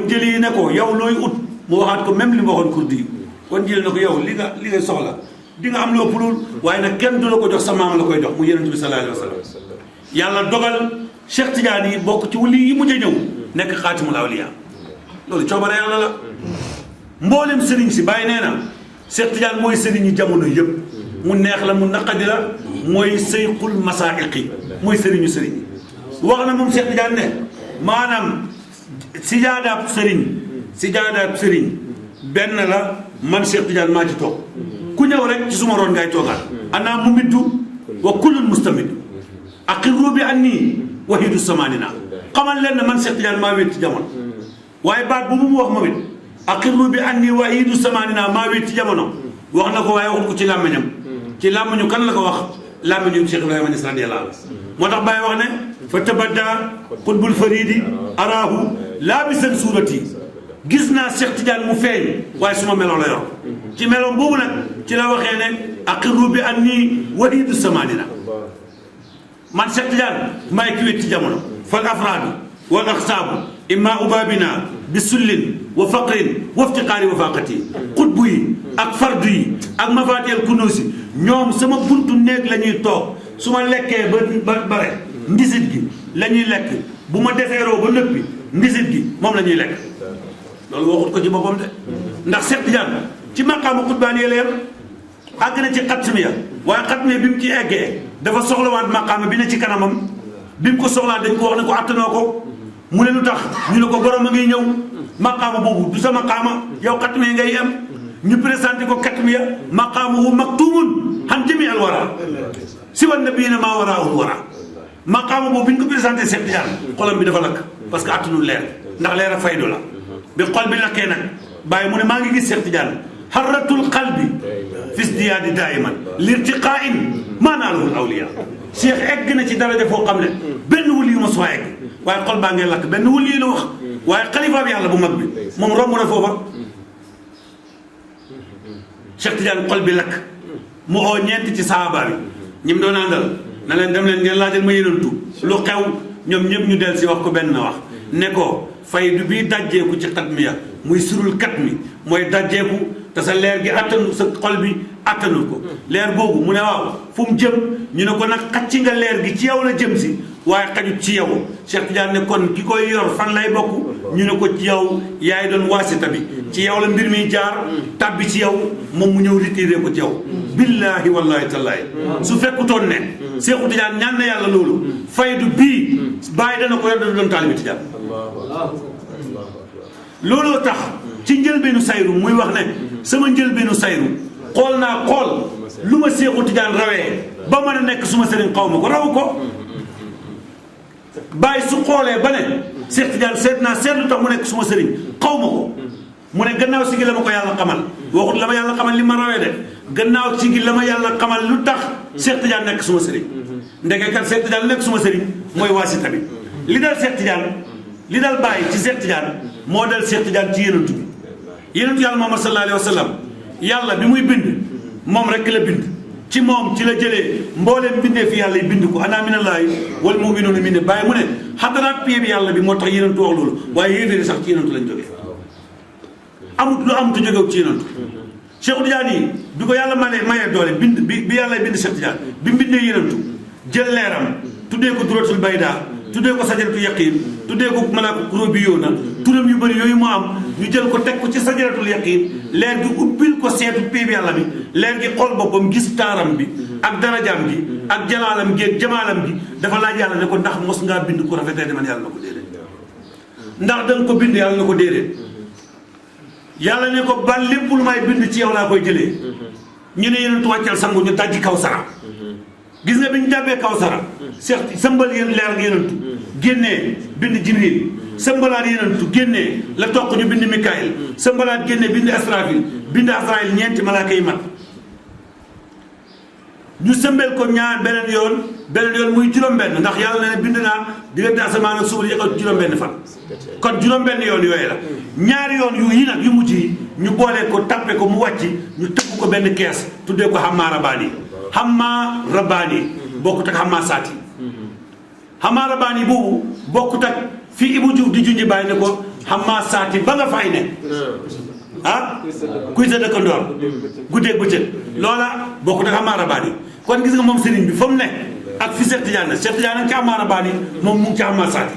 [SPEAKER 5] jëli yi ne ko yow looy ut mu waxaat ko même li ma waxoon kurdi yi won jëli ne ko yow li nga soxla di nga am lu ëpp loolu waaye nag kenn du la ko jox sa maam la koy jox mu yonent bi sallallahu alayhi wa sallam yàlla dogal Cheikh Tidiane yi bokk ci wuli yi mujj a ñëw nekk xaatimul awliya loolu coobare yàlla la mboolem sëriñ si bàyyi nee na Cheikh Tidiane mooy sëriñu jamono yëpp mu neex la mu naqadi la mooy seyxul masaa'iqi mooy sëriñu sëriñ wax na moom Cheikh Tidiane ne maanaam sijaadaab sëriñ benn la man Cheikh Tidiane maa ci toog ku ñëw rek ci suma roon ngay toogaat ana mu middu wa kullun mustamid aqirru bi anni wahidu samanina xamal leen ne man Cheikh Tidiane maa wéet ci jamono waaye baat bu mu wax ma wét aqirru bi anni wahidu samanina maa wéet ci jamono wax na ko waaye waxut ko ci làmmiñam ci làmmiñu kan la ko wax làmmiñu Cheikh Ibrahima Niass radiyallahu anhu moo tax Baye wax ne fa tabadda qutbul faridi araahu laabisan suurati gis naa Cheikh Tidiane mu feeñ waaye suma meloo la yor ci meloom boobu nag ci la waxee ne aqirru bi anni wahidu samanina man Cheikh Tidiane maay ki wét ci jamono fal afraadu wal aqsaabu imma ubabina bi sullin wa faqrin wa iftiqaari wa faqati xutbu yi ak fardu yi ak mafatihal kunuusi ñoom sama buntu néeg la ñuy toog su ma lekkee ba bare ndisit gi la ñuy lekk bu ma defeeroo ba nëppi ndisit gi moom la ñuy lekk loolu waxut ko ci boppam de ndax Cheikh Tidiane ci maqaama xutbaan yi leer àgg na ci xatmiya waaye xatmiya bi mu ci eggee dafa soxlawaat maqaama bi ne ci kanamam bi mu ko soxlaa dañ ko wax ne ko attanoo ko mu ne lu tax ñu ne ko borom a ngi ñëw maqaama boobu du sa maqaama yow xatmiya ngay am ñu présenté ko xatmiya maqaama wu maktumun han jami al wara si wan nabiina maa waraahul wara maqaama boobu bi ñu ko présenté Cheikh Tidiane xolam bi dafa lakk parce que attanul leer ndax leer a faydu la bi xol bi lakkee nag bàyyi mu ne maa ngi gis Cheikh Tidiane harratul qalbi fis diyaadi daiman lirtiqain maa naalahul awliya Cheikh egg na ci daraja foo xam ne benn wuli yu ma soo egg waaye xol baa ngee lakk benn wuli yi la wax waaye xalifa bi yàlla bu mag bi moom romb na foofa Cheikh Tidiane xol bi lakk mu oo ñeent ci saaba bi ñi mu doon àndal na leen dem leen ngeen laajal ma yenantu lu xew ñoom ñëpp ñu del si wax ko benn wax ne ko faydu bii dajjeeku ci xatmiya muy surul kat mi mooy dajjeeku te sa leer gi attanu sa xol bi attanul ko leer googu mu ne waaw fu mu jëm ñu ne ko nag xacci nga leer gi ci yow la jëm si waaye xajut ci yow Cheikh Tidiane ne kon ki koy yor fan lay bokk ñu ne ko ci yow yaay doon waasita bi ci yow la mbir mi jaar tabbi ci yow moom mu ñëw retiré ko ci yow billahi wallahi tallahi su fekkutoon ne Cheikh Tidiane ñaan na yàlla loolu faydu bii bàyyi dana ko yor dana doon taalibi Tidiane looloo tax ci njëlbeenu sayru muy wax ne sama njëlbeenu sayru xool naa xool lu ma Cheikh Tidiane rawee ba mën a nekk suma sëriñ xaw ma ko raw ko bàyyi su xoolee ba ne Cheikh Tidiane seet naa seetlu tax mu nekk suma sëriñ xaw ma ko mu ne gannaaw si gi la ma ko yàlla xamal waxut la ma yàlla xamal li ma rawee de gannaaw si gi la ma yàlla xamal lu tax Cheikh Tidiane nekk suma sëriñ ndeke kat Cheikh Tidiane nekk suma sëriñ mooy waasita bi li dal Cheikh Tidiane li dal bàyyi ci Cheikh Tidiane moo dal Cheikh Tidiane ci yenantu bi yenantu yàlla Muhammad sallallahu alayhi wa sallam yàlla bi muy bind moom rek la bind ci moom ci la jëlee mbooleem bindee fi yàlla yi bind ko ana minallaahi wal mu'minuuna min bàyyi mu ne xadaraat pie bi yàlla bi moo tax yenantu wax loolu waaye yéeféeri sax ci yenantu lañ jógee amut lu amut jógew ci yenantu Cheikh Tidiane yi bi ko yàlla mayee doole bind bi yàlla bind Cheikh Tidiane bi mu bindee yenantu jël leeram tuddee ko duratul bayda tuddee ko sajaratu yaqin tuddee ko malaaka kuróbiyoona turam yu bëri yooyu mu am ñu jël ko teg ko ci sajaratul yaqin leer gi ubbil ko seetu péeb yàlla bi leer gi xool boppam gis taaram bi ak darajaam gi ak jalaalam gi ak jamaalam gi dafa laaj yàlla ne ko ndax mos ngaa bind ko rafetee ne man yàlla na ko déedéet ndax da nga ko bind yàlla na ko déedéet yàlla ne ko ba lépp lu may bind ci yow laa koy jëlee ñu ne yeneen wàccal sangu ñu dajji kaw sara gis nga bi ñu jàppee kaw sara seex sëmbal yéen leer ak yenentu génnee bind jibril sëmbalaat yenentu génnee la toq ñu bind mikaayil sëmbalaat génnee bind asrafil bind asrail ñeenti malaaka yi mat ñu sëmbel ko ñaar beneen yoon muy juróom-benn ndax yàlla na ne bind naa diggante asamaan ak suuf di ak juróom-benn fan kon juróom-benn yoon yooyu la ñaari yoon yu yi nag yu mujj yi ñu boolee ko tappe ko mu wàcc ñu tëgg ko benn kees tuddee ko xammaa rabaani xammaa rabaani bokkut ak xammaa saati xammaa rabaani boobu bokkut ak fii Ibou Diouf di junji bàyyi ne ko xammaa saati ba nga fay ne ah kuy sa dëkkandoor guddeeg bëccëg loola bokkut ak xammaa rabaani kon gis nga moom sëriñ bi fa mu ne ak fi Cheikh Tidiane Cheikh Tidiane ci xammaa rabaani moom mu ngi ci xammaa saati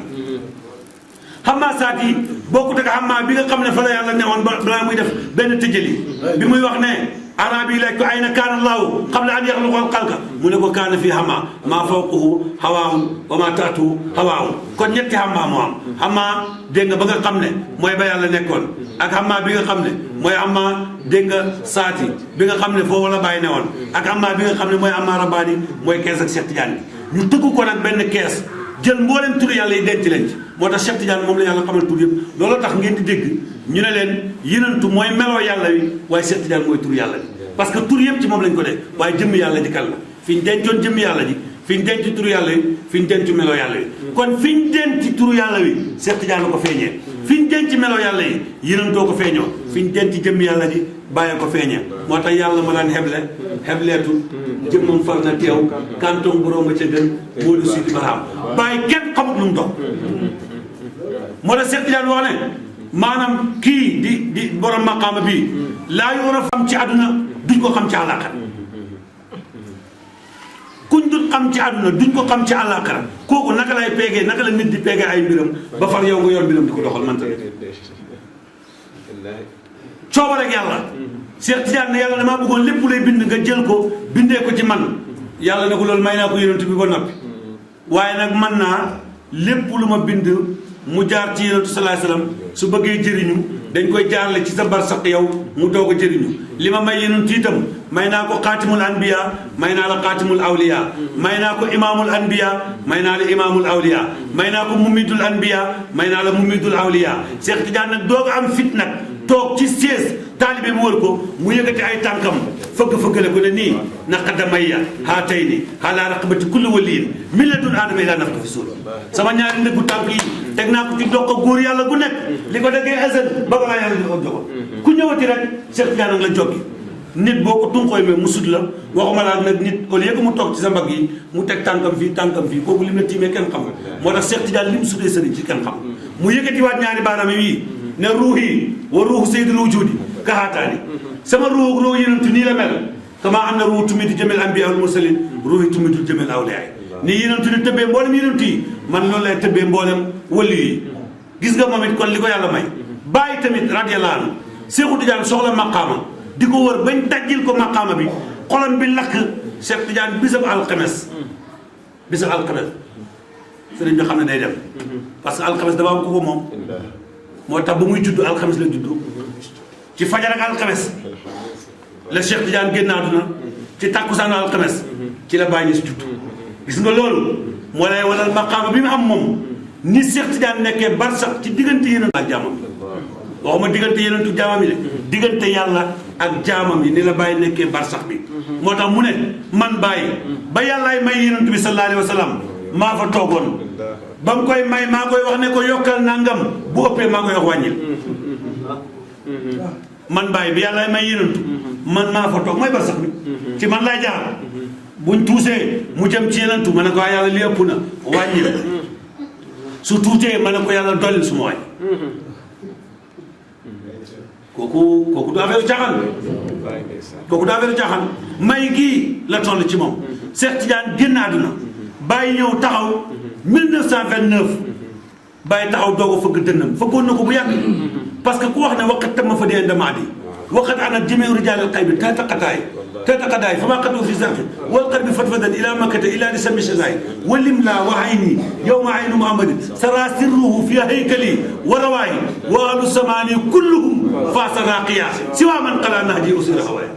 [SPEAKER 5] xammaa saati bokkut ak xammaa bi nga xam ne fa la yàlla newoon balaa muy def benn tëjali bi muy wax ne arabi yi laaj ko ayna kaana Allaahu qabla an yaxluqa al-xalqa mu ne ko kaana fii xammaa maa fawqahu hawaa'un wa maa taxtahu hawaa'un kon ñetti xammaa moo am xammaa dégg nga ba nga xam ne mooy ba yàlla nekkoon ak xammaa bi nga xam ne mooy xammaa dégg nga saati bi nga xam ne foofu la bàyyi newoon ak xammaa bi nga xam ne mooy xammaa rabbaani mooy kees ak Cheikh Tidiane ñu tëgg ko nag benn kees jël mboolem turu yàlla yi denc leen ci moo tax Cheikh Tidiane moom la yàlla xamal tur yëpp looloo tax ngeen di dégg ñu ne leen yenentu mooy meloo yàlla wi waaye Cheikh Tidiane mooy tur yàlla bi parce que tur yëpp ci moom lañ ko def waaye jëmm yàlla ji kan la fi ñu dencoon jëm yàlla ji fi ñu denc turu yàlla yi fi ñu denc melo yàlla yi kon fi ñu denc turu yàlla wi Cheikh Tidiane ko feeñee fi ñu denc melo yàlla yi yénantoo ko feeñoo fi ñu denc jëm yàlla ji bàyyi ko feeñee moo tax yàlla ma daan xebleetu jëmmam far na teew kantoom borom ba ca gën moo du sidi baraam bàyyi kenn xamut lu mu dox moo tax Cheikh Tidiane wax ne maanaam kii di borom maqaama bii laa yu war a xam ci àdduna duñ ko xam ci àllaaxira kuñ dul xam ci àdduna duñ ko xam ci àllaaxira kooku naka lay peegee naka la nit di peegee ay mbiram ba far yow nga yor mbiram di ko doxal man tamit coobare ak yàlla Cheikh Tidiane ne yàlla damaa bëggoon lépp lay bind nga jël ko bindee ko ci man yàlla ne ko loolu may naa ko yonent bi ba noppi waaye nag man naa lépp lu ma bind mu jaar ci yonent sallallahu alayhi wasallam su bëggee jëriñu dañ koy jaarale ci sa barsax yow mu doog a jëriñu li ma may yonent itam may naa ko xaatimul anbiya may naa la xaatimul awliya may naa ko imaamul anbiya may naa la imaamul awliya may naa ko mumidul anbiya may naa la mumidul awliya Cheikh Tidiane nag doog a am fit nag toog ci sées taalibe mu wër ko mu yëkkati ay tànkam fëgg-fëggale ko ne nii naqadamayya haatayni ala raqabati kulli waliyin min ladun aadama ila nafxi fi suur sama ñaari ndëggu tànk yi teg naa ko ci dox ko góor yàlla gu nekk li ko déggee azal ba balaa yàlla di ko joxoon ku ñëwati rek Cheikh Tidiane nag la joggi nit boo ko tunxooy mais mu sut la waxuma laa nag nit au lieu que mu toog ci sa mbagg yi mu teg tànkam fii kooku lim la tiimee kenn xam moo tax Cheikh Tidiane li mu sutee sëriñ ci kenn xam mu yëkkatiwaat ñaari baaraam yi ne ruuhi wa ruuhu sayyidul wujudi kahaataani sama ruuhu yenentu nii la mel kama am na ruuhu tumitu jëmel anbiya wal mursalin ruuhi tumitu jëmel awliya nii yenentu ni tëbbee mboolem yenentu yi man loolu lay tëbbee mboolem wali yi gis nga moom it kon li ko yàlla may bàyyi tamit radiyallahu anhu Cheikh Tidiane soxla maqaama di ko wër bañ dajjil ko maqaama bi xolam bi lakk Cheikh Tidiane bisab alxames sëriñ bi xam ne day dem parce que alxames dafa am ko ko moom moo tax ba muy judd alxames la judd ci fajar ak alxames la Cheikh Tidiane génn àdduna ci tàkkusaanu alxames ci la bàyyi si judd gis nga loolu moo lay walal maqaama bi mu am moom ni Cheikh Tidiane nekkee barsax ci diggante yeneen ak jaamam waxuma diggante yeneentu jaamam yi de diggante yàlla ak jaamam yi ni la bàyyi nekkee barsax bi moo tax mu ne man bàyyi ba yàllaay may yenentu bi sallallahu alayhi wa sallam maa fa toogoon ba mu koy may maa koy wax ne ko yokkal nangam bu ëppee maa koy wax wàññil man bàyyi bi yàllaay may yenentu man maa fa toog mooy barsax bi ci man laay jaar buñ tuusee mu jëm ci yenentu ma ne ko waa yàlla li ëpp na wàññil su tuutee ma ne ko yàlla dollil su ma wàññi kooku du affaire caaxaan kooku du affaire caaxaan may gii la toll ci moom Cheikh Tidiane génn àdduna bàyyi ñëw taxaw 1929 bàyyi taxaw doog a fëgg dënnam fëggoon na ko bu yàgg parce que ku wax ne waqat tam ma fa dee ndamaat yi waqat ana jëmeew rijaalil xay bi taqadaay fa maa xatu fi zarqi wal qalbi fatfadan ila makkata ila di sami shanaay walim laa wa ayni yow ma aynu muhammadin sara sirruhu fi haykali wa rawaayi wa ahlu samaani kulluhum faasa raqiya si waa man xalaa nahji usira hawaay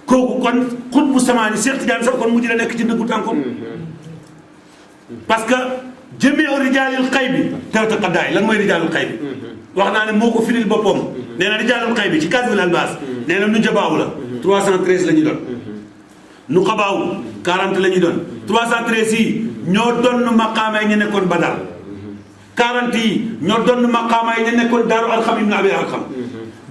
[SPEAKER 5] kooku kon xut bu samaani Cheikh Tidiane sax kon mujj la nekk ci ndëggu tànkoom parce que jëmeew rijaalil xay bi taqadaay lan mooy rijaalil xay bi wax naa ne moo ko firil boppam nee na rijaalul xay bi ci Kasbul Albas nee na nu jabaaw la 313 la ñu doon nu xabaaw 40 la ñu doon 313 yi ñoo doon maqaama yi ñu nekkoon Badar 40 yi ñoo doon maqaama yi ñu nekkoon Daaru Alxam ibn Abi Alxam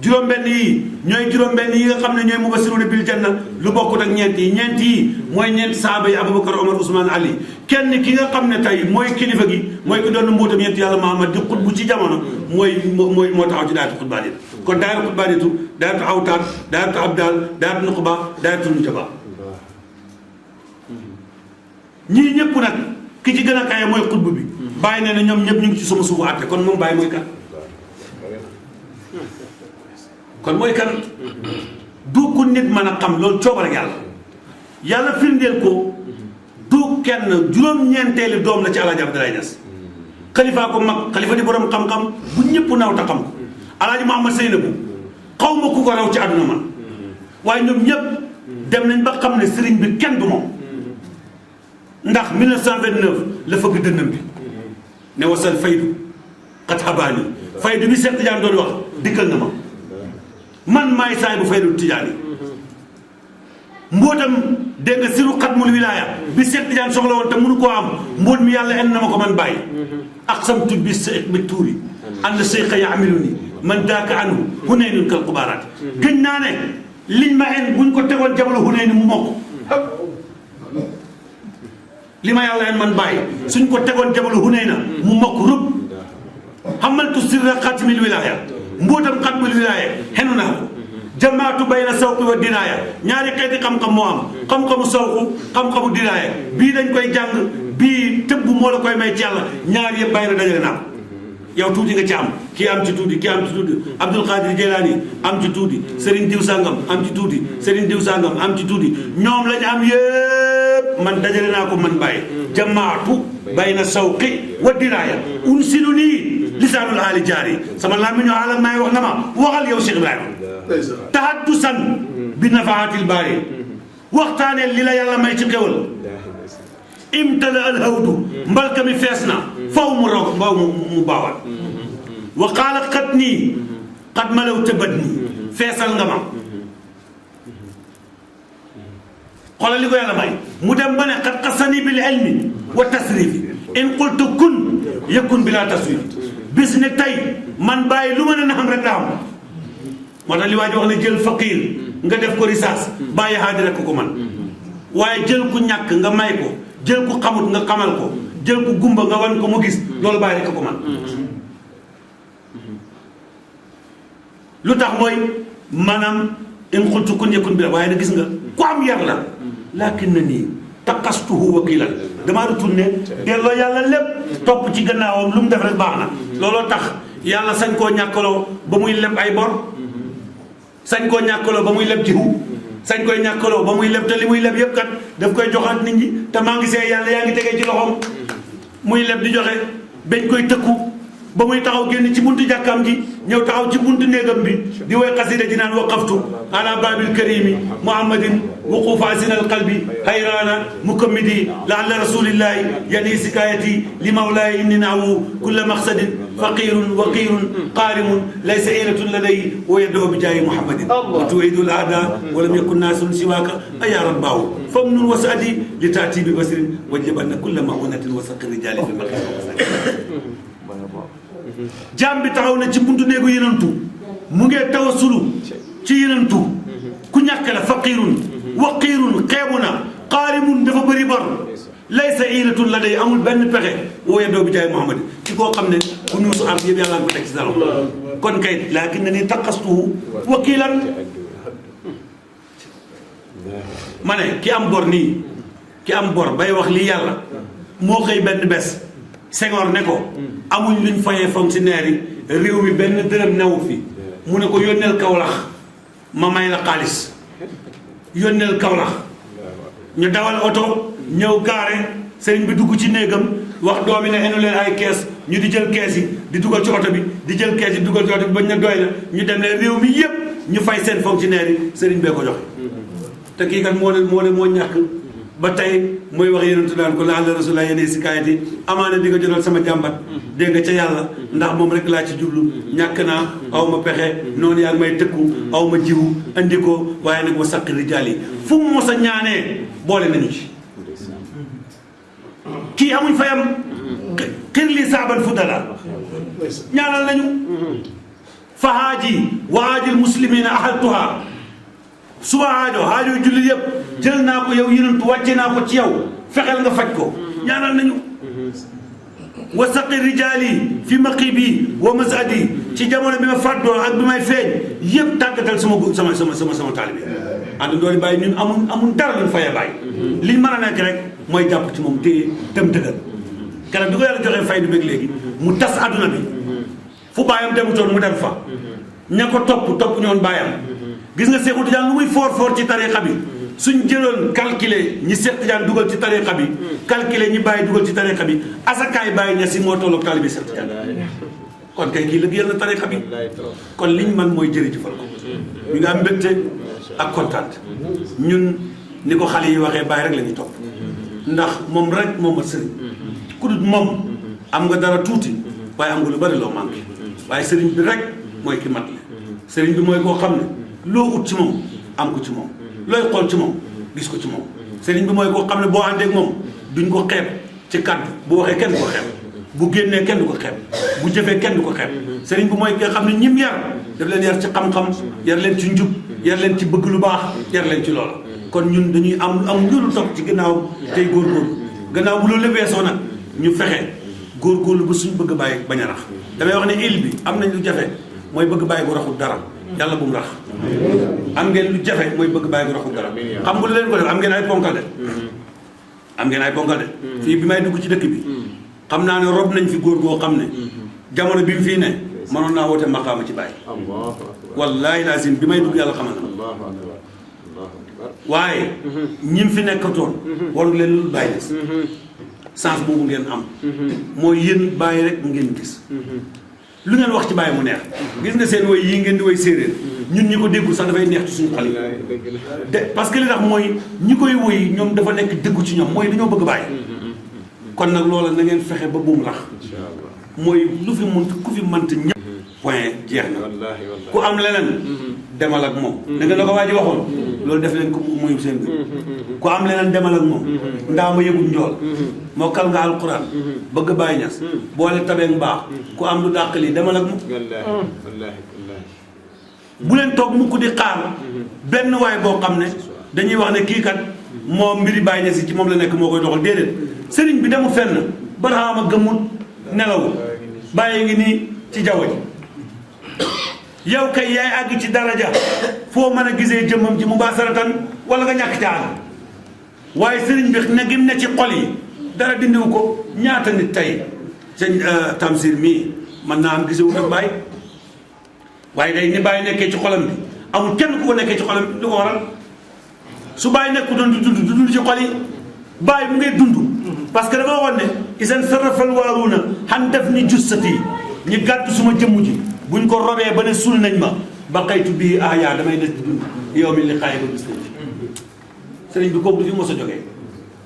[SPEAKER 5] juróom-benn yi ñooy juróom-benn yi nga xam ne ñooy mubasiruna bil janna lu bokkut ak ñeent yi mooy ñeenti saaba yi Abubakar Omar Ousmane Ali kenn ki nga xam ne tey mooy kilifa gi mooy ki doon mbóotam ñeenti yàlla Muhammad di xutbu ci jamono moo taxaw ci daayatu xutbaa yi kon daayatu xutbaa yi daayatu awtaat daayatu abdal daayatu nuqba daayatu nujaba ñii ñëpp nag ki ci gën a kaye mooy xutbu bi bàyyi ne na ñoom ñëpp ñu ngi ci sama suufu àtte kon moom bàyyi mooy kan kon mooy kan du ko nit mën a xam loolu coobare yàlla firndeel ko du kenn juróom-ñeenteeli doom la ci Alaaji Abdoulaye Niass xalifa ko mag xalifa di borom xam-xam bu ñëpp naaw ta xam ko Alaaji Mouhamed Seynabou xaw ma ku ko raw ci àdduna man waaye ñoom ñëpp dem nañ ba xam ne sëriñ bi kenn du moom ndax 1929 la fëgg dënnam bi ne wasal faydu xat xabaani faydu bi Cheikh Tidiane doon wax dikkal na ma man maay saay bu faydu Tidiane
[SPEAKER 6] mbootam dégg nga siru xatmul wilaaya bi Seex Tijaan soxla woon te mënu koo am mbóot mi yàlla en na ma ko man bàyyi aqsamtu bi tuuri ànd seyqa yaamiluni man daaka anhu hunaynun kal xubaaraat gëñ naa ne liñ ma en buñ ko tegoon jabalu Hunayn mu mokk li ma yàlla en man bàyyi suñ ko tegoon jabalu Hunayna mu mokk rëbb xamaltu sirra xatmil wilaaya mbootam xatmil wilaaya xenu naa ko jamaatu bayna sawqi wa diraaya ñaari xeeti xam-xam moo am xam-xamu sawqu xam-xamu diraaya bii dañ koy jàng bii tëbb moo la koy may ci yàlla ñaari yëpp bàyyi na dajale naa ko yow tuuti nga ci am kii am ci tuuti kii am ci tuuti Abdul Qadir Jeylaani am ci tuuti Serigne diw sangam am ci tuuti Serigne diw sangam am ci tuuti ñoom lañ am yëpp man dajale naa ko man bàyyi jamaatu bayna sawqi wa diraaya unsilu nii lisaanul aali jaari sama làmmiñu aalam maay wax na ma waxal yow Cheikh Ibrahima tahaddusan bi nafaatil baari waxtaanee li la yàlla may ci xewal imtala alhawdu mbalka mi fees na faw mu raw faw mu baawal wa qaala xat nii xat malaw tëbët nii feesal nga ma xoolal li ko yàlla may mu dem ba ne xat xasani bil ilmi wa tasrifi in qultu kun yakun bila tasrif bis ne tey man bàyyi lu ma ne na xam rek daa am moo tax li waa ji wax ne jël faqir nga def ko risaas bàyyi haadi rek ko man waaye jël ku ñàkk nga may ko jël ku xamut nga xamal ko jël ku gumba nga wan ko mu gis loolu bàyyi rek ko man lu tax mooy maanaam in xultu kun yakun bi la waaye nag gis nga ku am yar la laakin na nii taqastuhu wakilan damaa retourné delloo yàlla lépp topp ci gannaawam lu mu def rek baax na looloo tax yàlla sañ koo ñàkkaloo ba muy leb ay bor sañ koo ñàkkaloo ba muy leb jiwu sañ koy ñàkkaloo ba muy leb te li muy leb yëpp kat daf koy joxaat nit ñi te maa ngi see yàlla yaa ngi tegee ci loxoom muy leb di joxe bañ koy tëkku ba muy taxaw génn ci buntu jàkkaam ji ñëw taxaw ci buntu néegam bi di woy xasida ji naan waqaftu ala babil karimi muhammadin wuqufa asinal qalbi hayrana mukammidi laalla rasulillahi yani sikayati li mawlaaya inni naawu kulla maqsadin faqirun waqirun qaarimun laysa ilatun laday wa yadoo bi jaayi muhammadin wa tuidu l aada wa lam yakun naasun siwaaka aya rabbaahu fam nun wasadi li taati bi basrin wajlabanna kulla maunatin wa saqi rijali fi maqam jaam bi taxaw na ci buntu néegu yenantu mu ngee tawasulu ci yenantu ku ñàkk la faqirun waqiirun xeebu na qaarimun dafa bëri bor laysa ilatun la day amul benn pexe wooye doo bi jaay Muhammad ci koo xam ne ku nuusu am yëpp yàlla nga ko teg ci dalo kon kay laakin na ni taqastuhu wakiilan ma ne ki am bor nii ki am bor bay wax lii yàlla moo xëy benn bés Senghor ne ko amuñ luñ fayee fonctionnaire yi réew mi benn dërëm newu fi mu ne ko yónneel Kaolack ma may la xaalis yónneel Kaolack ñu dawal oto ñëw gaare sëriñ bi dugg ci néegam wax doomi ne enu leen ay kees ñu di jël kees yi di dugal ci oto bi di jël kees yi di dugal ci oto bi bañ na doy na ñu dem leen réew mi yépp ñu fay seen fonctionnaire yi sëriñ bee ko joxe te kii kat moo ñàkk ba tey mooy wax yonentu daan ko laal rasulullah yéene si kaayati amaana di nga jotal sama jàmbat dégg nga ca yàlla ndax moom rek laa ci jublu ñàkk naa aw ma pexe noonu yaa ngi may tëkku aw ma jiwu andi ko waaye nag wa saqi rijaal yi fu mu mos a ñaanee boole nañu ci kii amuñ fayam xir li saaban fudala ñaanal nañu fa haaji wa haajil muslimina ahaltuha suba aajo julli yëpp jël naa ko yow yonentu wàcce naa ko ci yow fexeel nga faj ko ñaanal nañu wa saqi rijaali fi maqibi wa masadi ci jamono bi ma fàddoo ak bi may feeñ yëpp tàggatal sama taalibe ànd doori bàyyi ñun amun dara luñ fayee bàyyi liñ mën a nekk rek mooy jàpp ci moom téye tam dëggal keroog bi ko yàlla joxee fay du bëgg léegi mu tas adduna bi fu bàyyam demutoon mu dem fa ña ko topp ñoon bàyyam gis nga Seexu Tijaan lu muy foor ci tariqa bi suñ jëloon calculer ñi Seex Tijaan dugal ci tariqa bi calculer ñi bàyyi dugal ci tariqa bi asakaay bàyyi ña si moo tolloog taalibe Seex Tijaan kon kay kii liggéeyal na tariqa bi kon liñ man mooy jërëjëfal ko ñu nga am mbégte ak kontaan ñun ni ko xale yi waxee bàyyi rek la ñuy topp ndax moom rek moom mat sëriñ ku dut moom am nga dara tuuti waaye am nga lu bari loo manqué waaye sëriñ bi rek mooy ki mat le sëriñ bi mooy koo xam ne loo ut ci moom am ko ci moom looy xool ci moom gis ko ci moom sëriñ bi mooy koo xam ne boo àndee ak moom duñ ko xeeb ci kàddu bu waxee kenn du ko xeeb bu génnee kenn du ko xeeb bu jëfee kenn du ko xeeb sëriñ bi mooy ki nga xam ne ñim yar daf leen yar ci xam-xam yar leen ci njub yar leen ci bëgg lu baax yar leen ci loola kon ñun dañuy am loolu topp ci gannaaw tey góorgóorlu gannaaw bu loolu la weesoo nag ñu fexe góorgóorlu ba suñ bëgg bàyyi bañ a rax damay wax ne il bi am nañ lu jafe mooy bëgg bàyyi bu raxul dara yàlla bu mu rax am ngeen lu jafe mooy bëgg bàyyi bu raxul dara xam nga lu leen ko def am ngeen ay ponkal de am ngeen ay ponkal de fii bi may dugg ci dëkk bi xam naa ne rob nañ fi góor goo xam ne jamono bi mu fii ne mënoon naa woote maqaama ci bàyyi wallaahi laasim bi may dugg yàlla xamal na waaye ñim fi nekkatoon waru leen lu bàyyi des sens boobu ngeen am mooy yéen bàyyi rek ngeen gis lu ngeen wax ci bàyyi mu neex gis nga seen woy yii ngeen di woy séeréer ñun ñi ko déggul sax dafay neex ci suñu xel de parce que li tax mooy ñi koy woy ñoom dafa nekk dëggu ci ñoom mooy dañoo bëgg bàyyi kon nag loola na ngeen fexe ba buum rax mooy lu fi mun ku fi mënta ñëpp point jeex na ku am leneen demal ak moom da nga la ko waa ji waxoon loolu def leen ko muy seen bi ku am leneen demal ak moom ndaa ma yëgul njool mokkal nga alquran bëgg bàyyi ñas boole tabeeg mbaax ku am lu dàq lii demal ak moom bu leen toog mukk di xaar benn waay boo xam ne dañuy wax ne kii kat moom mbiri bàyyi ñas yi ci moom la nekk moo koy doxal déedéet sëriñ bi demu fenn baraama gëmul nelaw bàyyi ngi nii ci jaww ji yow kay yaay àgg ci daraja foo mën a gisee jëmmam ji mubaasaratan wala nga ñàkk ca àgg waaye sëriñ bi ne gim ne ci xol yi dara dindiwu ko ñaata nit tey sëñ Tamsir mii mën naa am gisewu ak bàyyi waaye day ni bàyyi nekkee ci xolam bi amul kenn ku ko nekkee ci xolam bi lu ko waral su bàyyi nekku doon di dund ci xol yi bàyyi mu ngay dund parce que dafa waxoon ne isan sarafal waaruuna xan def ni jussati ñi gàddu suma jëmm ji buñ ko robee ba ne sul nañ ma ba xaytu bii yaa damay des di dund yow mi li xaay ba bis sëriñ bi kooku du fi mos a jógee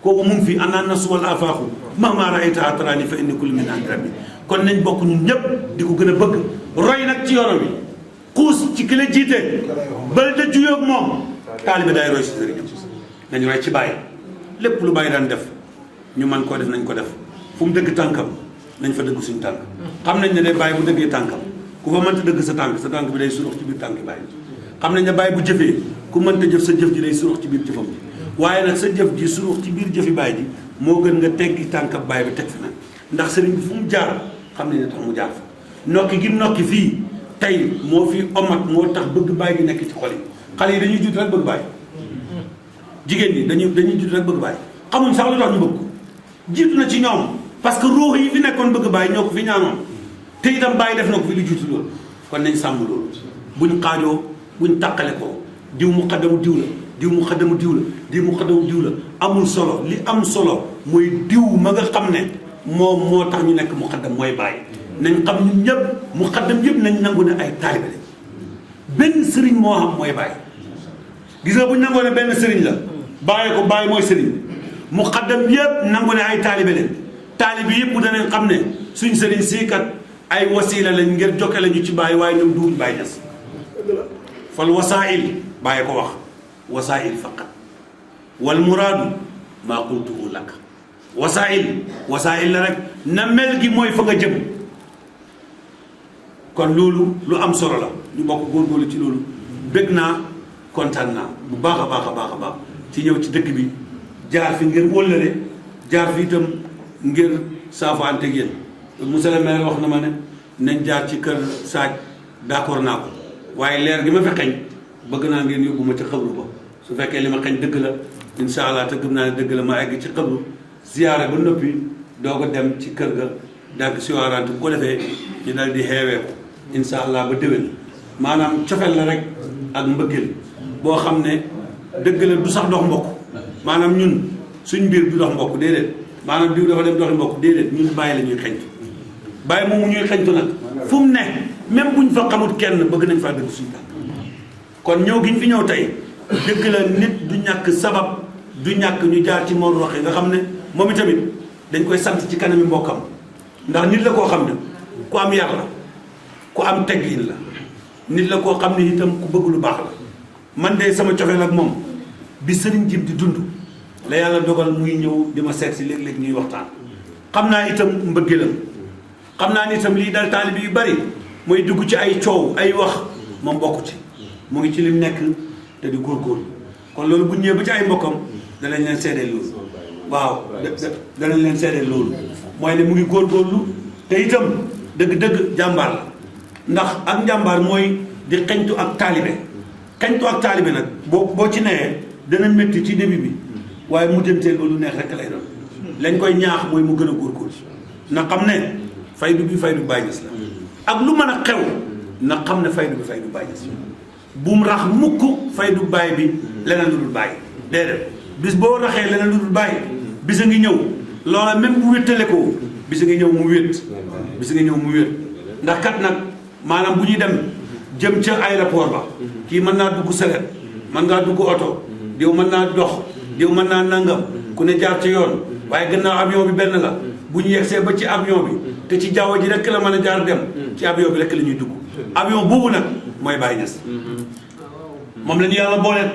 [SPEAKER 6] kooku mu ngi fi anaan na suwal afaaxu mahma raayta atrani fa inni kulli min andi rabbi kon nañ bokk ñun ñëpp di ko gën a bëgg roy nag ci yoonam bi xuus ci ki la jiite ba da juyoog moom taalibe day roy si sëriñam nañ roy ci bàyyi lépp lu bàyyi daan def ñu man koo def nañ ko def fu mu dëgg tànkam nañ fa dëgg suñu tànk xam nañ ne day bàyyi bu dëggee tànkam ku fa mënta dëgg sa tànk bi day surux ci biir tànk bàyyi xam nañ ne bàyyi bu jëfee ku mënta jëf sa jëf ji day surux ci biir jëfam ji waaye nag sa jëf ji surux ci biir jëfi bàyyi ji moo gën nga teggi tànkab bàyyi bi teg fi nag ndax sëriñ bi fu mu jaar xam nañ ne tax mu jaar fa nokki gi nokki fii tey moo fi omat moo tax bëgg bàyyi gi nekk ci xol yi xale yi dañuy judd rek bëgg bàyyi jigéen ñi dañuy judd rek bëgg bàyyi xamuñ sax lu tax ñu bëgg ko jiitu na ci ñoom parce que ruux yi fi nekkoon bëgg bàyyi ñoo ko fi ñaanoon te itam bàyyi def na ko fi lu jiitu loolu kon nañ sàmm loolu buñ xaajoo buñ tàqale ko diw mu xaddamu diw la diw mu xaddamu diw la diw mu xaddamu diw la amul solo li am solo mooy diw ma nga xam ne moom moo tax ñu nekk mu xaddam mooy bàyyi nañ xam ñun ñëpp mu xaddam yëpp nañ nangu ne ay taalibe lañ benn sëriñ moo xam mooy bàyyi gis nga buñ nangoo ne benn sëriñ la bàyyi ko bàyyi mooy sëriñ mu xaddam yëpp nangu ne ay taalibe lañ taalibe yëpp mu danañ xam ne suñ sëriñ sii kat ay wasiila lañ ngir jokke lañu ci bàyyi waaye ñoom duuñ bàyyi des fal wasaa'il bàyyi ko wax wasaa'il faqat wal muraadu maa qultuhu lak wasaa'il la rek na mel gi mooy fa nga jëm kon loolu lu am solo la ñu bokk góorgóorlu ci loolu bëgg naa kontaan naa bu baax a baax a baax a baax ci ñëw ci dëkk bi jaar fi ngir wóllale jaar fi itam ngir saafaante ak yéen monsieur le maire wax na ma ne nañ jaar ci kër Saaj d'accord naa ko waaye leer gi ma fi xeeñ bëgg naa ngeen yóbbu ma ci xabru ba su fekkee li ma xeeñ dëgg la incha allah te gëm naa ne dëgg la ma egg ci xabru ziyaare ba noppi doo ko dem ci kër ga dagg siwaarante bu ko defee ñu dal di xeewee ko incha allah ba déwén maanaam cofeel la rek ak mbëggeel boo xam ne dëgg la du sax dox mbokk maanaam ñun suñ mbir du dox mbokk déedéet maanaam diw dafa dem doxi mbokk déedéet ñun bàyyi la ñuy xeñtu bàyyi moomu ñuy xeñtu nag fu mu ne même buñ fa xamut kenn bëgg nañ faa dëgg suñu tànk kon ñëw gi ñu fi ñëw tey dëgg la nit du ñàkk sabab du ñàkk ñu jaar ci Mor Roxe nga xam ne moom itamit dañ koy sant ci kanami mbokkam ndax nit la koo xam ne ku am yar la ku am teggin la nit la koo xam ne itam ku bëgg lu baax la man de sama cofeel ak moom bi sëriñ Jim di dund la yàlla dogal muy ñëw di ma seet si léeg-léeg ñuy waxtaan xam naa itam mbëggeelam xam naa ni itam lii dal taalibe yu bari mooy dugg ci ay coow ay wax moom bokk ci mu ngi ci lim nekk te di góorgóorlu kon loolu bu ñëwee ba ci ay mbokkam danañ leen seedeel loolu waaw danañ leen seedeel loolu mooy ne mu ngi góorgóorlu te itam dëgg-dëgg jàmbaar la ndax ak njàmbaar mooy di xeñtu ak taalibe nag boo ci newee dana métti ci début bi waaye mu jënteel ba lu neex rek lay doon lañ koy ñaax mooy mu gën a góorgóorlu na xam ne faydu bi faydu Baay Ñas la ak lu mën a xew na xam ne faydu bi faydu Baay Ñas la bu mu rax mukk faydu baay bi leneen lu dul bàyyi déedéet bis boo raxee leneen lu dul bàyyi bis a ngi ñëw loola même bu wéttale ko bis a ngi ñëw mu wét ndax kat nag maanaam bu ñuy dem jëm ca aéroport ba kii mën naa dugg saret mën ngaa dugg oto diw mën naa dox diw mën naa nangam ku ne jaar ci yoon waaye gannaaw avion bi benn la bu ñu yegsee ba ci avion bi te ci jaww ji rek la mën a jaar dem ci avion bi rek la ñuy dugg avion boobu nag mooy Baay Ñas moom la ñu yàlla booleet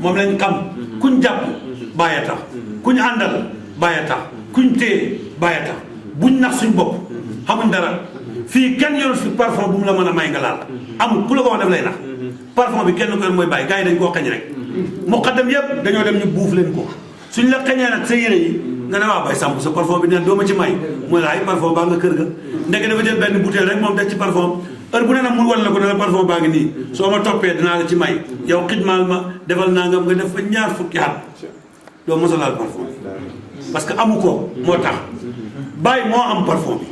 [SPEAKER 6] moom lañ xam kuñ jàpp Baay a tax kuñ àndal Baay a tax kuñ téye Baay a tax buñ nax suñ bopp xamuñ dara fii kenn yorul fi parfum bu mu la mën a may nga laal amul ku la ko wax def lay nax parfum bi kenn ko yor mooy Baay gars yi dañ koo xañ rek muqaddam yëpp dañoo dem ñu buuf leen ko suñ la xañee nag sa yére yi nga ne waaw Baay Samb sa parfum bi neen doo ma ci may mooy la ay parfum baa nga kër ga ndeke dafa jël benn bouteille rek moom def ci parfum heure bu ne nag mu wan la ko ne la parfum baa ngi nii soo ma toppee dinaa la ci may yow xidmaal ma defal naa nga def fa ñaar fukki at doo mos a laal parfum bi parce que amu ko moo tax Baay moo am parfum bi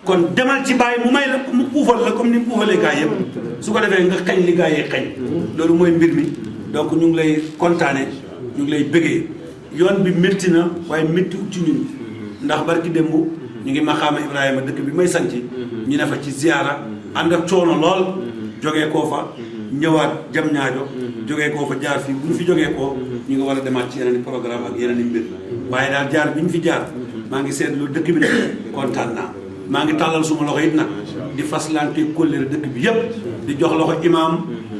[SPEAKER 6] kon demal ci Baay mu may la mu puufal la comme ni mu puufalee gaa yëpp su ko defee nga xañ li gaa yi xañ loolu mooy mbir mi donc ñu ngi lay kontaane ñu ngi lay bëggee yoon bi métti na waaye métti ut ci ñun ndax barki démb ñu ngi Maxaama Ibrahima dëkk bi may sanc ñu ne fa ci ziyaara ànd ak coono lool jógee koo fa ñëwaat jam ñaajo jógee koo fa jaar fii bu ñu fi jógee koo ñu ngi war a demaat ci yeneen i programme ak yeneen i mbir waaye daal jaar bi ñu fi jaar maa ngi seetlu dëkk bi nag kontaan naa maa ngi tàllal suma loxo it nag di faslante kóllëre dëkk bi yëpp di jox loxo imaam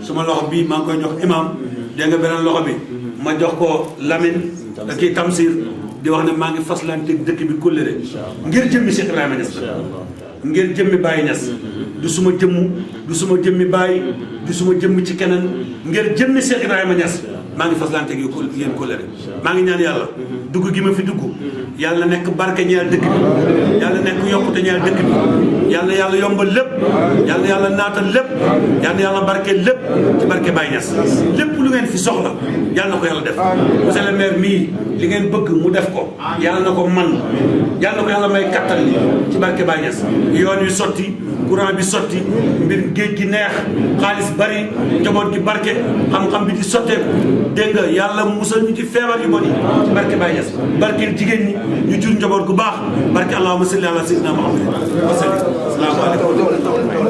[SPEAKER 6] suma loxo bii maa ngi koy jox imaam dégg nga beneen loxo bi ma jox ko Lamine kii Tamsir di wax ne maa ngi faslante dëkk bi kóllëre ngir jëmmi Cheikh Ibrahima Niass ngir jëmmi Baye Niass du suma jëmmu du suma jëmmi Baye du suma jëmmi ci keneen ngir jëmmi Cheikh Ibrahima Niass maa ngi faslante ak yéen kóllëre maa ngi ñaan yàlla dugg gi ma fi dugg yàlla nekk barke ñeel dëkk bi yàlla nekk yokkute ñeel dëkk bi yàlla yombal lépp yàlla naatal lépp yàlla barke lépp ci barke Baye Niass lépp lu ngeen fi soxla yàlla na ko yàlla def monsieur le maire mii li ngeen bëgg mu def ko yàlla na ko man yàlla na ko yàlla may kattan li ci barke Baye Niass yoon wi sotti courant bi sotti mbir géej gi neex xaalis bari njaboot gi barke xam-xam bi di sotteeku dégg nga yàlla musal ñu ci feebar yu bon yi ci barke Baye Niass barkeel jigéen ñi ñu jur njaboot gu baax barke allahumma salli ala sayyidina Muhammad wa sallim asalaamaaleykum